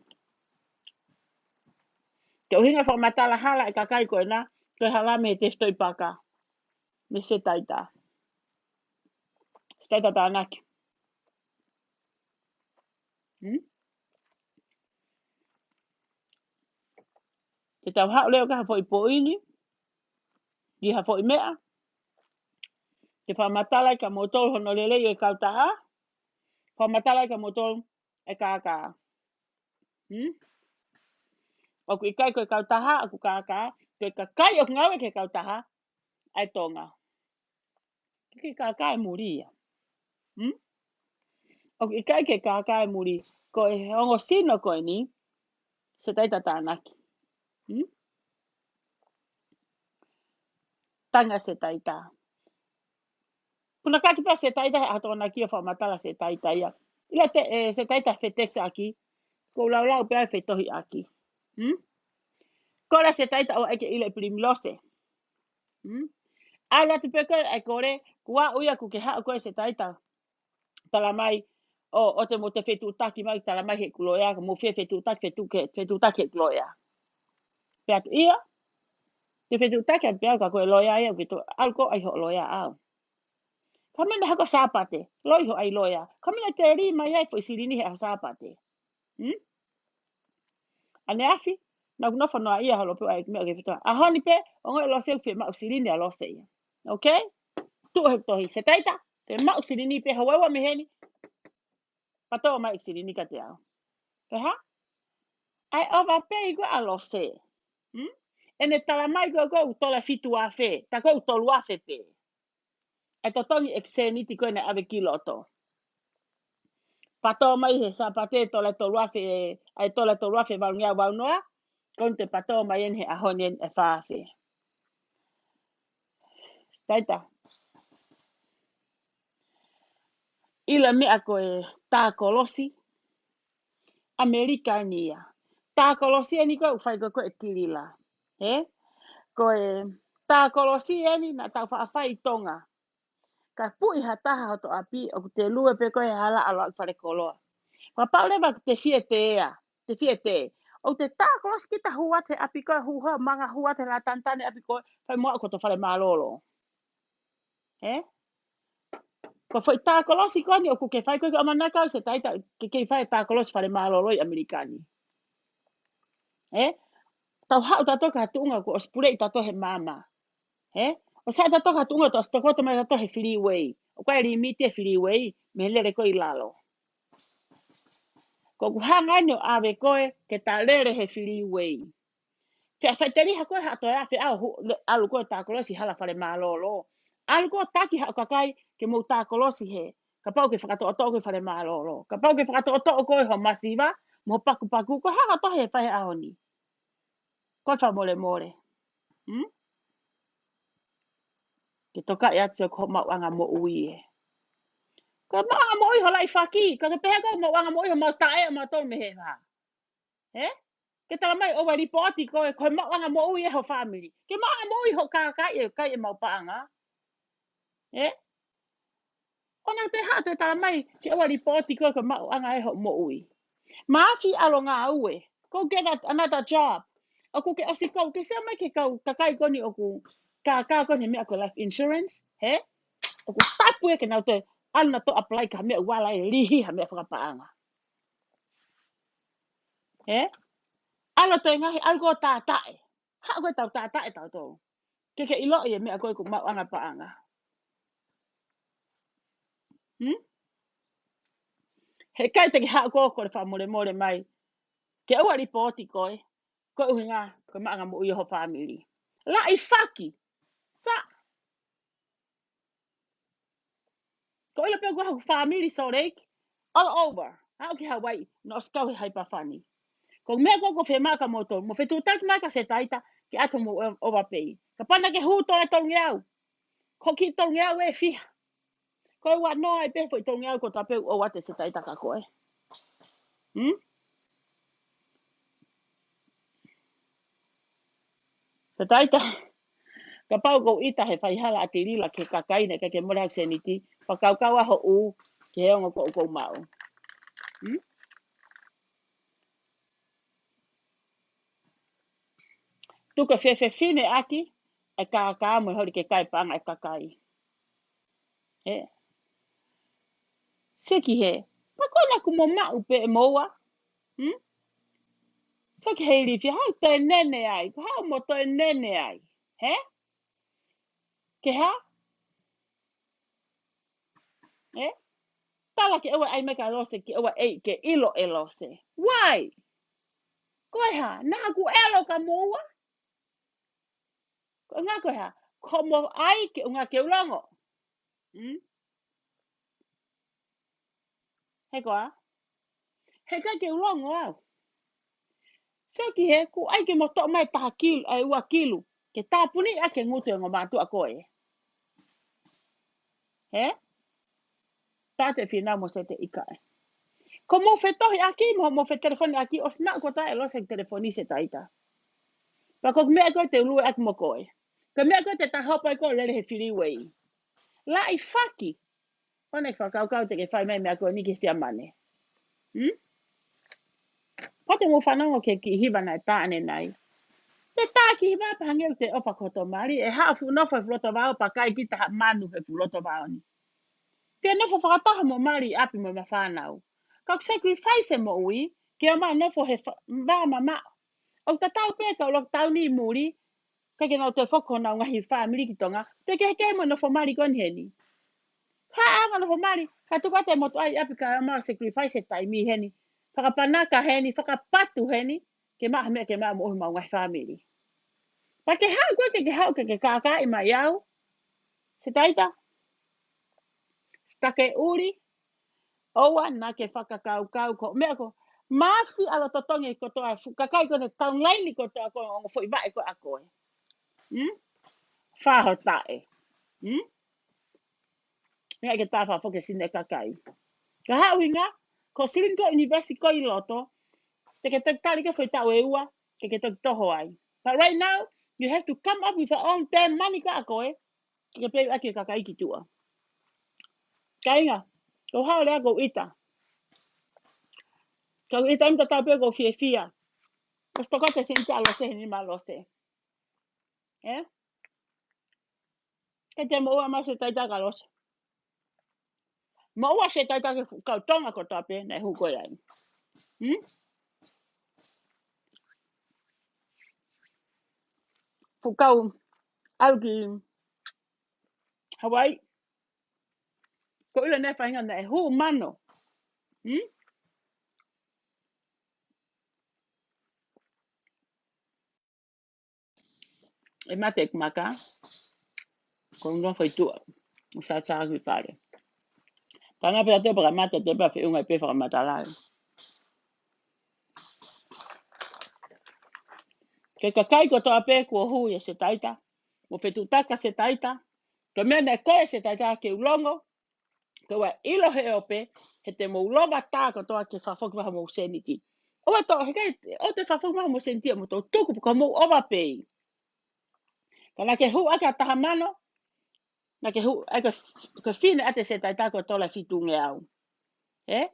Ko e ʻuhinga fakamatala hala e kakai ko ena, ko e hala mei he tefitoʻi paka. Mei Setaita. Setaita Tānaki. Hmm? Te tau haʻu leva ki ha foʻi poini, ki ha foʻi meʻa. Ke fakamatala ai kia moutolu hono lelei e kautaha. Fakamatala ai kia moutolu e kākā. Hmm? ʻOku ʻikai ko e kautaha, ʻoku kākā, ko e kakai ʻoku ngāue ki he kautaha, ʻa e Tonga. Ke kākā ʻi muli ia. Hmm? ʻOku ʻikai ke kākā ʻi muli, ko e ongo sino ko eni, Setaita Tānaki. Hmm? Tanga Setaita. Puna kaki pea Setaita he ʻaho Tokonaki ʻo fakamatala Setaita ia. ʻIlo te, ʻe, Setaita fetexʻaki, ko e laulau pea fetohiʻaki. Hmm? Ko la Setaita ʻo ʻeke ʻilo e Pilimilose. Hmm? ʻAlu atu pē ko e ʻai kole, kuo aʻu ia kuo ke haʻu ko ē Setaita. Tala mai, ʻo, ʻoua te mou toe fetuʻutaki mai, tala mai heʻeku loea, ka mou fie fetuʻutaki, fetuʻu ke, fetuʻutaki heʻeku loea. Pea atu ia, te fetuʻutaki atu pea ka ko e loea ia, ke to, ʻalu ko ē ʻai hoʻo loea au. Ka mene hako Sāpate, loi hoʻo ʻai loea. Ka mene te li mai ai foʻi silini he ʻaho Sāpate. Hmm? ʻAneafi, naʻa ku nofo noa ia holo pē ai meʻa ke fetoa. ʻAho ni pē, ongoʻi Lose ʻoku fiemaʻu silini ʻa Lose ia. Okay? Tuʻu he tohi, Setaita, te maʻu silini pē, houeua mei heni. Pato mai silini kiate au. Pea hā? ʻAi ova pē ʻi ko ʻa Lose. Hmm? ʻEne tala mai ko ē ko e tola fitu afe, tā ko e tolu afe pē. ʻE totongi ʻeku sēniti ko ē naʻe ʻave ki loto. Pato mai he Sāpate tola tolu afe, ʻai tola tolu afe valungeau valu noa, ko eni te pato mai eni he ʻaho ni eni ʻe fā afe. Setaita. ʻIlo e meʻa ko e tā kolosi, ʻAmelika eni ia. Tā kolosi eni ko ē ʻoku fai ko ē ko e kilila. He? Ko e tā kolosi eni naʻa tau faʻa fai ʻi Tonga. Ka puʻi ha taha hoto ʻapi ʻoku te lue pē ko ē he hala ʻalu ʻo fale koloa. Kapau leva te fie tēa, te fie tē. ʻOku te tā kolosi kita hū atu he ʻapi ko ē, hū atu he manga, hū atu he lātanitani ʻapi ko ē, fai mo aʻu ki hoto fale mālōlō. Ē? Ko e foʻi tā kolosi ko eni ʻoku ke fai ko ē, ke ʻamanaki ʻaupito Setaita ke kei fai tā kolosi fale mālōlō ʻi ʻAmelika ni. Ē? Tau haʻu tautolu ki ha tuʻunga kuo ʻosi puleʻi tautolu he maama. Ē? ʻOsi haʻu tautolu ki ha tuʻunga ʻoku ʻosi tokoto mai tautolu he freeway. ʻOku ʻi ai e limiti e freeway, mei he lele ko ē ʻi lalo. Ko ʻeku hanga eni ʻo ʻave koe ke ta lele he freeway. Pea faʻiteliha ko ē haʻo toe afe ʻaho hu-, le-, ʻalu ko ē tā kolosi hala fale mālōlō. ʻAlu ko ē taki haʻo kakai ke mou tā kolosi hē. Kapau ke fakatoʻotoʻo ko ē fale mālōlō. Kapau ke fakatoʻotoʻo ko ē ho masiva, mo ho pakupaku, ko e hā haʻo tohi he fai he ʻaho ni? Ko e fakamolemole. Hmm? Ke tokaʻi atu ko ho maʻuʻanga moʻui ē. Ko e maʻuʻanga moʻui ho laʻi faki, ka ke pehē ko e maʻuʻanga moʻui homau taʻe, mautolu mei he vā. Ē? Ke tala mai ʻoua ʻe lipooti koe, ko e maʻuʻanga moʻui ē ho fāmili. Ke maʻuʻanga moʻui ho kākā ē, kai ʻemau paʻanga. Ē? ʻOua naʻa te haʻu ʻo tala mai ke ʻoua ʻe lipooti koe, ko e maʻuʻanga ē hoʻo moʻui. Mafi ʻalu ʻo ngāue. Go get a-, another job. ʻOku ke ʻosi kau, ke sio mai ki he kau kakai ko eni ʻoku kākā ko eni he meʻa ko e life insurance, hē? ʻOku tapu ē ke nau toe ʻalu ʻo toe apply ki ha meʻa ʻoku ala ʻe lihi ha meʻa fakapaʻanga. Ē? ʻAlu ʻo toe ngaahi, ʻalu ko ē ʻo tātaʻe. Haʻu ko ē ʻo tau tātaʻe tautolu. Ke ke ʻiloʻi e meʻa ko ē ʻoku maʻuʻanga paʻanga. Hmm? Heʻikai te ke haʻu ko ē ʻo kole fakamolemole mai ke ʻoua ʻe lipooti koe, ko e ʻuhinga ko e maʻuʻanga moʻui ʻo ho fāmili. Laʻi faki. Sa Ko ʻilo pē ʻoku ʻi ai haku fāmili Salt Lake, all over. Aʻu ki Hawaii, naʻe ʻosi kau he haipafani. Ko e meʻa ko ē ʻoku ou fiemaʻu kia moutolu, mou fetuʻutaki mai kia Setaita, ke ʻoatu hoʻomou o-, overpay. Kapau naʻa ke hū tolongeau. Ko e kiʻi tolongeau ʻe fiha. Ko e ua noa ai pē foʻi tolongeau ko e tapu ʻoku ʻoatu ʻe Setaita kia koe. Hmm? Setaita, kapau ʻoku ou ʻita he faihala ʻa Tilila ki he kakai ni, ʻikai ke mole haku sēniti, fakakaukau ā hoʻo ʻū ki he ongo ko ē ʻoku ou maʻu. Hmm? Tuku e fefefine ʻaki e kākā mo e holi ke kai paʻanga e kakai. Ē. Seki hē. Pea ko ena ʻoku mou maʻu pē ʻe moua. Hmm? Seki hē ilifia, haʻu toe nene ai. Ko haʻu mo toe nene ai. Hē? Ke hā? Ē? Tala ke ʻoua ʻe ʻai mai kia Lose, ke ʻoua ʻe, ke ʻilo ʻe Lose. Why? Ko e hā? Naʻa ku ʻelo kia moua? Ko e ʻuhinga ko e hā? Ko hoʻomo ʻai ke ʻuhinga ke u longo. Hmm? He ko e hā? Heʻikai ke u longo au. Seki hē, kuo ʻai ke mo toʻo mai taha kilu, ʻa e ua kilu. Ke tāpuni ʻaki e ngutu ʻo e ongo mātuʻa ko ē. Hē? Taʻe te fina mo Setaita ʻikai. Ko hoʻomou fetohiʻaki, mo hoʻomou fetelefoniʻaki, ʻosi maʻu kotoa ʻe Lose e telefoni Setaita. Pea ko e meʻa ko ē te u lue ʻaki mo koe. Ko e meʻa ko ē te ta hopo ai ko ē ʻo lele he freeway. Laʻi faki. ʻOua naʻa ke fakakaukau te ke fai mai e meʻa ko eni ki Siamane. Hmm? Pea te mou fanongo ki he kiʻi hiva naʻe tā ʻanenai. Te tā kiʻi hiva pea hangē ʻoku te ʻofa ki hoto mali, ʻe haʻu ʻo fuʻu nofo he fuʻu loto vao pea kai kita ha manu he fuʻu loto vao ni. Pea nofo fakataha mo mali ʻi ʻapi mo e fānau. Ka ʻoku sacrifice e moʻui, ke ō mai ʻo nofo he fa-, vā mamaʻo. ʻOku tatau pē kau lockdown ʻi muli, ʻikai ke nau toe foki honau ngaahi fāmili ki Tonga, toe kehekehe mo e nofo mali ko eni heni. Ka ʻaonga nofo mali, ka tuku atu e motuʻa ʻi ʻapi kae ō mai ʻo sacrifice e taimi heni. Fakapanaka heni, fakapatu heni, ke maʻu ha meʻa ke maʻu moʻui homau ngaahi fāmili. Pea ke haʻu koe ke ke haʻu ke ke kākaaʻi mai au. Setaita. Sitake ʻuli. ʻOua naʻa ke fakakaukau ko e meʻa ko e mafi ʻalu ʻo totongi kotoa fu-, kakai ko eni taunlaini kotoa ko e ongo foʻi vaʻe ko ē ʻa koe. Hmm? Fā ho taʻe. Hmm? Meʻa ke tā fā foki e sino e kakai. Ka haʻu hinga, ko e silini ko ē ʻunivēsiti ko ē ʻi loto, te ke toki tali ki he foʻi taʻu ʻe ua, ke ke toki toho ai. But right now, you have to come up with your own damn money ko ē ʻa koe, ke ke pay ʻaki e kakai ki tuʻa. Kāinga, ko e hā e lea ʻoku ou ʻita? Ka ʻi he taimi tatau pē ʻoku ou fiefia. Ko e sitokote sēniti ʻa Lose he nima ʻa Lose. Ē? Ke te moʻua mai se taita ka Lose. Moʻua se taita ki he fuʻu kau Tonga kotoa pē naʻe hū ko ia ai. Hmm? Fuʻu kau ʻalu ki Hawaii. Ko ʻilo naʻe faʻahinga naʻe hū mano. Hmm? ʻE mate ʻeku maka. Ko e ʻuhinga foʻi tuʻa. ʻO sāsā ki fale. Tanga pē atu paka mate te pea feʻunga pē fakamatala. Ke kakai kotoa pē kuo hū ʻia se taita. Mo fetuʻutaki ʻa se taita. Ko e meʻa naʻe ko e se taita ke u longo. Ko ua ʻilo he ope, he te mou longa tā kotoa ke fakafoki mai homou sēniti. ʻOua ʻe tō, he ʻikai, ʻoua te fakafoki mai homou sēniti ʻo mou tō tuku, ko mou ova pē. Ka naʻa ke hū ʻaki ʻa taha mano, naʻa ke hū, ʻa ke, ke fine ʻa te se taita ko e tola fitungeau. Ē?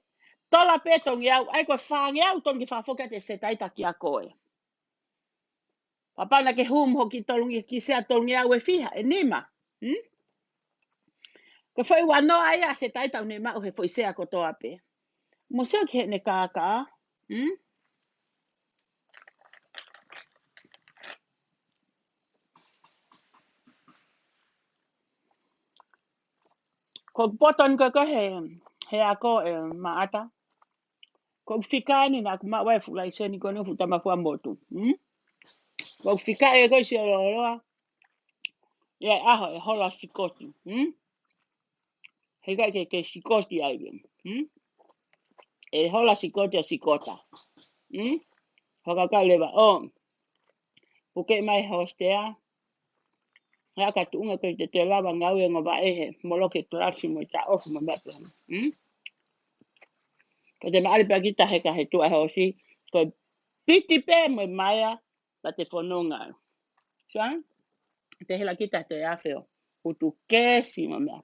Tola pē tongeau, ʻa ko e fāngeau tonu ke fakafoki ʻa te se taita kia koe. Papa naʻa ke hū mo hoki tolungi ki sea tolungeau ʻe fiha, ʻe nima. Hmm? Ko e foʻi ua noa ia se taita ʻoku ne maʻu he foʻi sea kotoa pē. Mo sio ki heʻene kākā. Hmm? Ko e poto ni ko e ko he, he ako ʻe Maʻata. Ko e fika ni naʻa ku maʻu ai fuʻu laiseni ko eni fuʻu tama fua motu. Hmm? Ko e fika ʻe ko e sio loloa. Ia ʻaho ʻe hola sikoti. Hmm? He ʻikai ke, ke sikoti ai. Hmm? ʻE hola sikoti ʻa sikota. Hmm? Hoka ka leva o. Puke mai hostea. He ʻa ka tuʻunga ko e te te lava ngāue ngova ʻe he moloke klasi mo e taʻofi mo meʻa pē. Hmm? Ko te maʻali pē kita he ka he tuʻa he osi. Ko e piti pē mo e maea, pa te fononga. Sa? Te hela kita te afeo. Utu kesi mo meʻa.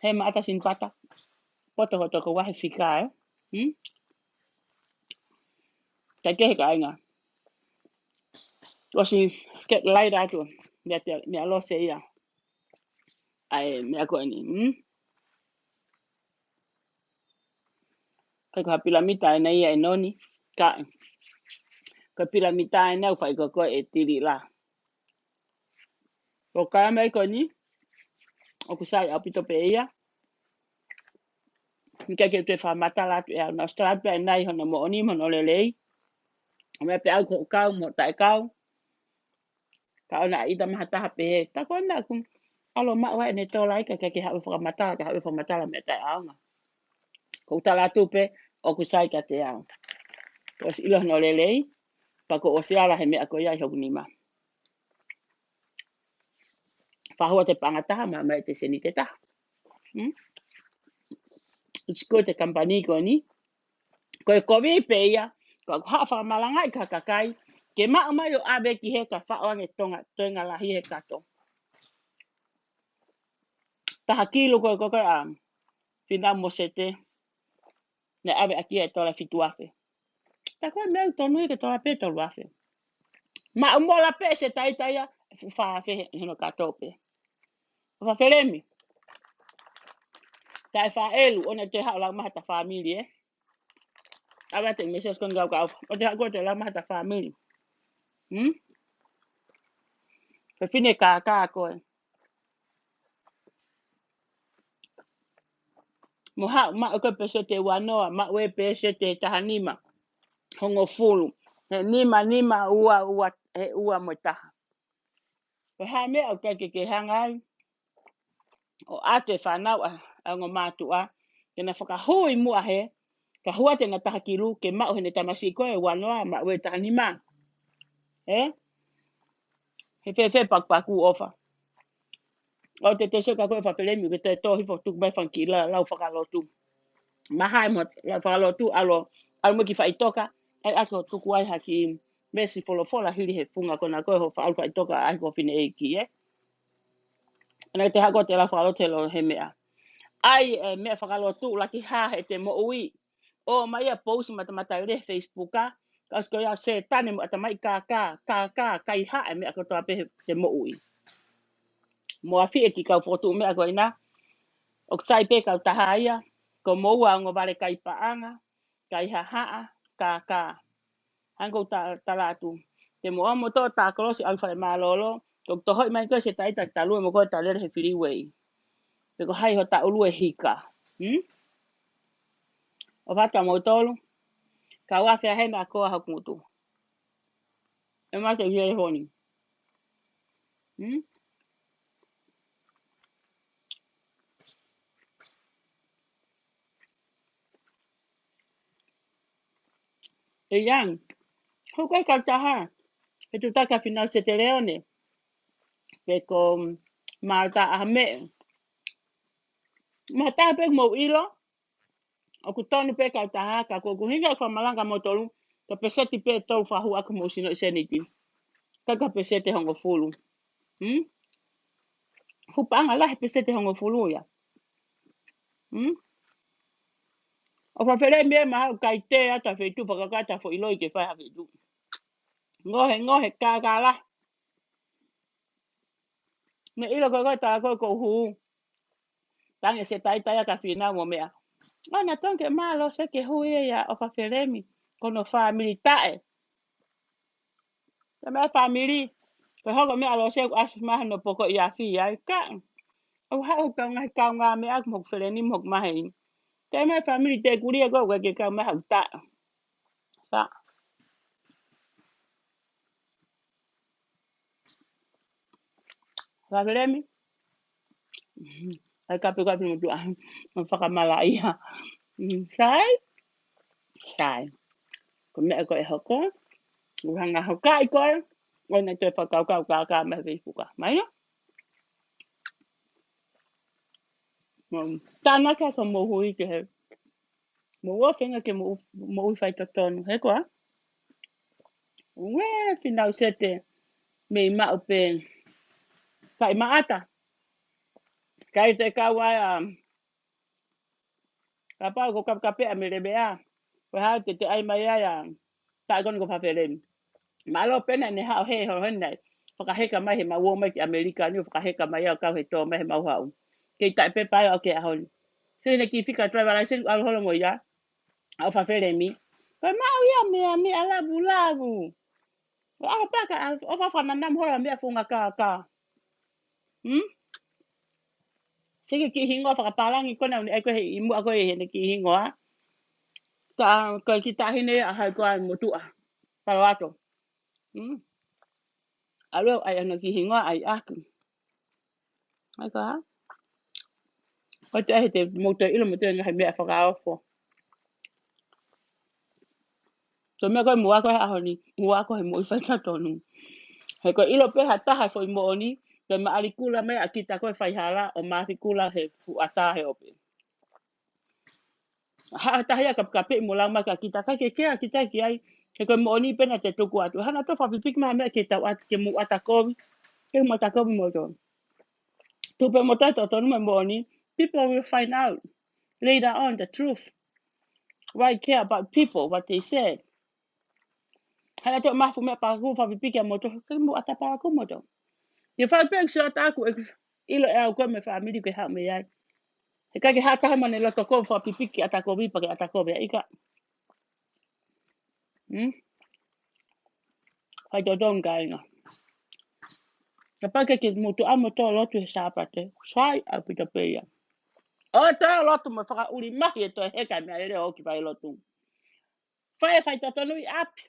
He Maʻata sini pata. Poto koto ko wahe fika, ē? Hmm? Ka ke he kāinga. Ko si ke laira atu. Meʻa te, meʻa Lose ia. ʻAi, meʻa ko eni. Hmm? Kai ko ha pilamita ʻena ia ʻe noni. Ka, ko e pilamita ʻena ʻoku fai ko ko e tili la. Ko ka mai ko eni, ʻoku sai ʻaupito pē ia. Mikai ke te fakamatala atu ʻe au. Naʻa ʻosi tala atu pē ʻena ʻi hono moʻoni, mo hono lelei. ʻO meʻa pē au ko kau, mo taʻe kau. Ka ʻona ʻita maha taha pē he. Ta ko ena ku. ʻAlo maʻu ai ʻene tola ika ke ke haʻu fakamatala, ke haʻu fakamatala meʻa taʻe ʻaonga. Ko u tala atu pē, ʻoku sai ka te au. Ko ʻosi ʻilo hono lelei, pa ko ʻosi ala he meʻa ko ia ʻi hoku nima. Fahua te panga taha, ma mai te sēniti taha. Hmm? It's good te company ko eni. Ko e kovi pē ia, ko e haʻu fakamalangaʻi ka kakai, ke maʻu mai ʻo ʻave ki he ka faʻo ange tonga, tonga lahi he kato. Taha kilu ko e ko e a, fina mo sete, ne ʻave ʻaki e tola fitu afe. Ta ko e meʻa tonu ke tola pē tolu afe. Maʻu mola pē se taita ia, fu fā afe he, he no kato pē. Fa felemi. Taʻe fa elu, ʻona te haʻu lau maha ta fāmili, ē. ʻAve te message ko ngau kau. ʻO te haʻu ko te lau maha ta fāmili. Hmm? Ko e fine kākā ko ē. Mo haʻu, maʻu ko e peseti ua noa, maʻu e peseti taha nima. Hongofulu. He nima, nima, ua, ua, he ua mo e taha. Ko e hā meʻa ʻoku ke, ke hanga ai. ʻO ʻatu e fānau ʻa, ʻa ongo mātuʻa. Ke na fakahui muʻa he. Ka hua te na taha kilu, ke maʻu he ne tamasiʻi ko e ua noa, maʻu e taha nima. Ē? He fēfē pakupaku ʻofa. ʻO te te sio ka ko e fa felemi, ke te tō hifo tuku mai fanga kiʻi la, lau fakalotu. Mahai mo lau fakalotu, ʻalu, ʻalu mo ki faʻitoka, ʻai ʻaki ʻo tuku ai ha kiʻi veesi folofola hili he funga ko ena ko e ho faʻalu faʻitoka ʻai ko fine ʻeiki, ē. ʻAna te hako te lau fakalotu he lo he meʻa. ʻAi, e, meʻa fakalotu, laki hā he te moʻui. ʻo mai ia pousi matamata ʻi he Facebook, ʻa. Ka ʻosi ko ia Sētane mo e ʻatamai kākā, kākā, kaihaʻa e meʻa kotoa pē he, he moʻui. Mo afi e ki kau fokotuʻu meʻa ko ena. ʻOku sai pē kautaha ia, ko moua ongo vale kai paʻanga, kaihaʻa, kākā. Hangē ko e ta-, tala atu. Te mo ʻomi ʻo tā kolosi ʻalu fale mālōlō, ko e tohoʻi mai ko e Sētane ta talue mo ko e ta lele he freeway. Pe ko hai hota ʻulu e hika. Hmm? ʻOfa atu ʻa moutolu. Kau afe a hena ko a hoku ngutu. E mate i he honi. Hmm? E yang. Ko e kautaha. He tutaka Finau Seteleone. Pe ko Malta Ahame. Mo ha taha pē mou ʻilo. ʻOku tonu pē kautaha, ka ko ʻeku hinga ʻeku fakamalanga moutolu, ka peseti pē tau fahu aku mo sino i seniti. Ka ka peseti hongofulu. Hmm? Fu paʻanga lahi peseti hongofulu ia. Hmm? ʻOfa felemi e maha kai te ata feituʻu fakakata fo ʻilo i ke fai ha feituʻu. Ngohe, ngohe, kākā lahi. Me ʻilo ko e ko e tā ko e ko hū. Tangi Sētane ta ia ka Finau mo meʻa. ʻO na tonge mālō se ke hui e ia ʻofa felemi. Ko hono fāmili taʻe. Ka meʻa fāmili. Ko e hoko meʻa lo se ku asi maha no poko i afi ai ka. ʻO haʻu kau ngaahi kau ngā meʻa mo feleni mo mahe i. Te meʻa fāmili te kulia ko ke kau meʻa hau taʻe. Sa. Fafelemi. Ai kape kape mo tua. Mo fakamalaʻia. Mm, sai. Sai. Ko e meʻa ko e hoko. Uhanga hoka i koe. ʻO na toe fakakaukau kākā mai Facebook. Mai ia. Mo tānaki atu mo hui ke he. Mo ua fenga ke mo, mo ui fai totonu. He koa. Ue Finau Sete. Mei maʻu pē. Kai maʻata. Kai te kau ai a. Kapau ko kapekape a me lebe a. Ko hao te te ai mai ai a. Taʻe koni ko fafelemi. Mālō pena ne hao he ho henai. Fakaheka mai he mau o mai ki ʻAmelika ni ʻo fakaheka mai au kau he tō mai he mau hau. Kei taʻe pepa ai ʻo ke ʻaho ni. So ina ki fika driver license ʻalu holo mo ia. ʻOfa felemi. Ko e mau ia meʻa meʻa lavu lavu. ʻO ʻaho paka ʻofa fanana mo hola meʻa funga kākā. Hmm? Seke ki hingoa fakapālangi kona uni ai ko he i mua ko e hene ki hingoa. Ka ko e ki tahine a hai ko ai motuʻa. Palo ato. Hmm? Alo ai ana ki hingoa ai aku. Ai ka. Ko te ahe te motu ʻilo motu e ngahi meʻa fakaofo. So meʻa ko e mua ko e ʻaho ni, mua ko e moʻui fai totonu. He ko ʻilo pē ha taha foʻi moʻoni, ko e maʻali kula mai a kita ko e faihala ʻo mafi kula he fuʻata he ope. Ha taha ia kapekape mo lau mai ka kita kai ke kea kita ki ai, he ko e moʻoni pena te tuku atu. Hana to fapipiki mai meʻa ke tau atu ke mu ata kovi, ke mu ata kovi mo to. Tupe mo to totonu mo moʻoni, people will find out later on the truth. Why care about people, what they said? Hana to mafu meʻa pakaku fapipiki a mo to, ke mu ata pakaku mo to. Ia fai pē si ata aku, ʻilo e au ko me fāmili ke hao me ai. He ka ke hata hama ne loto ko fapipiki ata kovi pa ke ata kovi a ika. Hmm? Kai totonu kāinga. Kapau ke ke motu a mo to lotu he Sāpate. Sai a pita pē ia. ʻO to lotu mo fakaʻuli mahi e to heka meʻa lele o ki fai lotu. Fai e fai totonu i api.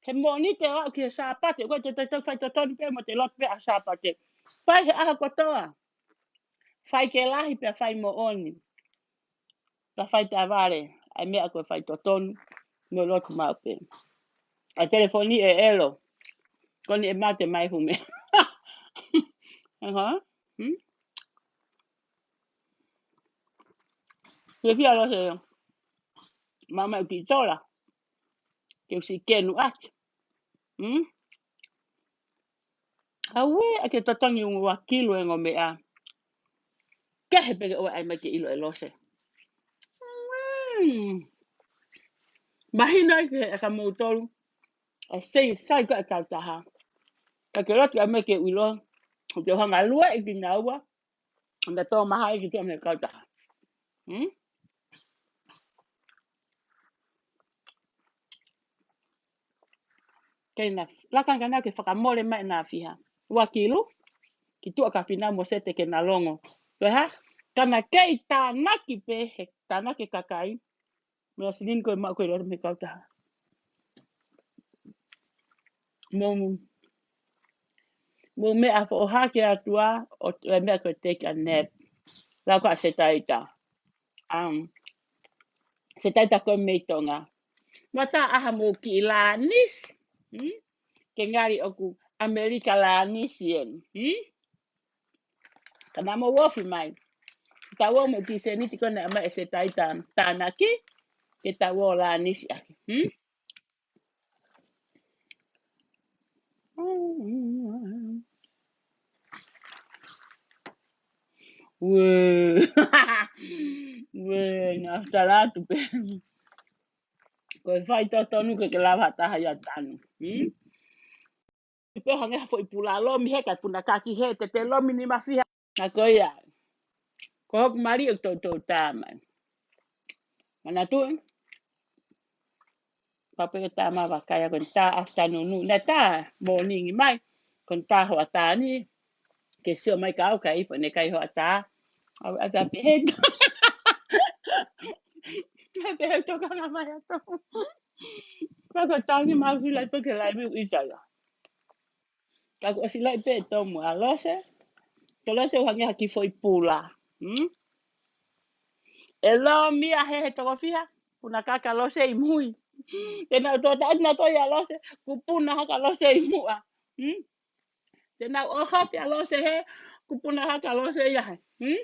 He moʻoni te o ki he Sāpate. Ko te te fai totonu pē mo te lotu pē a Sāpate. Fai he ʻaho kotoa. Fai ke lahi pē fai moʻoni. Ka fai te avale, ai meʻa ko e fai totonu, mo lotu mau pē. A telefoni e elo, koni e mate mai fume. Aha, hmm? Ke fia lo se, mama uki tola, ke usi kenu ake. Hmm? Aue, ake tatangi ungu wa kilu e ngo meʻa. Kehe peke ʻoe ai mai ke ʻilo e lose. Hmm. Mahino ai ke ʻa ka moutolu. ʻA sei, sai ka e kautaha. Ka ke lotu a me ke uilo. Te hanga lue i kinaua. Nda tō maha i ki tō me kautaha. Hmm? Kei na, laka ngana ke fakamole mai na fiha. Ua kilu, ki tuʻa ka pina mo sete ke na longo. Ko e hā, ka na kei tānaki pē he tānaki kakai. Meʻa sinin ko e maʻu ko e lolo me kautaha. Mo, mo meʻa foʻohake atua, ʻo e meʻa ko e take a nap. Lau ka se taita. Um, se taita ko e mei Tonga. Mata aha mo ki Lanis. Hmm? Ke ngali ʻoku Amerika Lanisian. Hmm? Ka na mo wofi mai. Tau o mo ki seniti ko ne ama e se taita tānaki. Ke tau o Lanisi aki. Hmm? Ue. Ue, na talatu pē. Ko e fai totonu ke ke lava taha ia tanu. Hmm? Pe hangē ha foʻi pula lomi he ka puna kaki he te te lomi ni mafiha. Na ko ia. Ko hoku mali o toutou tāmai. Mana tu. Pape ke tāma vakai a ko e tā afternoon. Na tā morning mai. Ko e tā hoʻatā ni. Ke sio mai ka au ka ifo ne kai hoʻatā. Au ata pe he. He pe he toka ngā mai ato. Ka ko tāngi mau hila i toke lai miu i tala. Ka ko ʻosi lai pē tomu a Lose. Ko Lose u hangē ha kiʻi foʻi pula. Hmm? E lomi a he he toko fiha. Puna kaka Lose i mui. Te nau tō taʻu na tō ia Lose. Ku puna haka Lose i mua. Hmm? Te nau ʻoho pia Lose he. Ku puna haka Lose ia he. Hmm?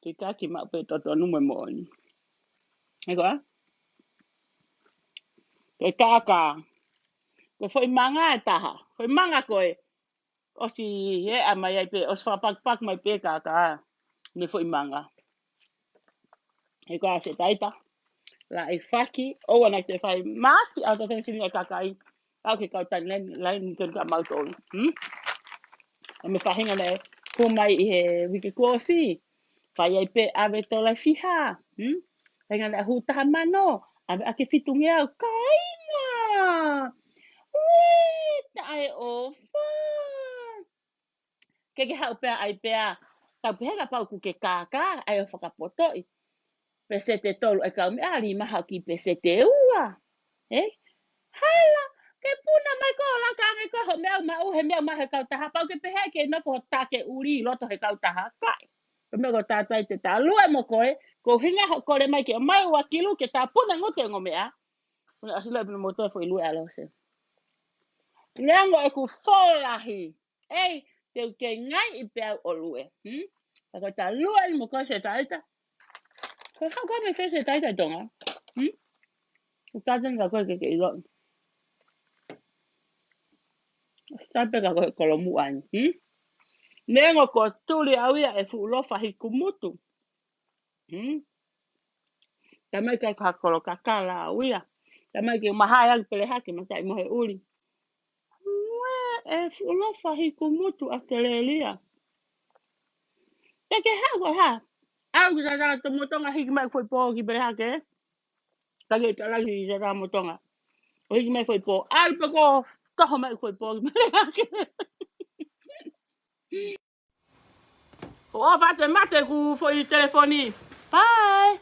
Ke ka ki maʻu pē totonu mo e moʻoni. He koa? Ke ka ka. Ko e foʻi manga e taha. Foʻi manga ko e. ʻOsi he a mai ai pē. ʻOsi fakapakipak mai pē ka ka. Ne foʻi manga. He koa se taita. La e faki. ʻOua na te fai. Mati au te sini e kakai. Au ke kau tani lai, lai ni kenu ka mau tolu. Hmm? A me fahinga ne, ku mai i he wiki kuo ʻosi. Fai ai pē ave tola fiha. Hmm? Fahinga ne hu taha mano. Ave ake fitungeau. Kaina. Ui, tae o fa. Ke ke hau pea ai pea. Tau pehe ka pau ku ke kākā. Ai o fakapotoʻi. Pesete tolu e kau meʻa lima haki pesete ua. He? Hala, ke puna mai ko la ka ange ko ho meʻa maʻu he meʻa maʻu he kautaha pau ke pehe ke nofo ho take uli loto he kautaha kai. Ko meʻa ko tātai te tā lue mo koe, ko hinga ho kole mai ke mai ua kilu ke tā puna ngote ngo meʻa. Puna ʻosi lue puna mo toe foʻi lue a Lose. Leango e ku folahi. Ei, te u ke ngai i peau o lue. Hmm? Ka ko tā lue ni mo koe se taita. Ko hau ka me se se taita i Tonga. Hmm? U taten ka koe ke ke ilo. Tape ka koe kolomu ai. Hmm? Nengo ko tuli au ia e fuʻu lofa hikumutu. Hmm? Tamai kai ka kolo kakala au ia. Tamai ke mahai au pele hake matai mo he uli. Ue, e fuʻu lofa hikumutu a telelia. Te ke hau ko ha. Au ki tata to motonga hiki mai foʻi pō ki pele hake. Ka ke tala ki tata motonga. O hiki mai foʻi pō. Au pe ko toho mai foʻi pō ki pele hake. O fate mate ku foʻi telefoni. Bye.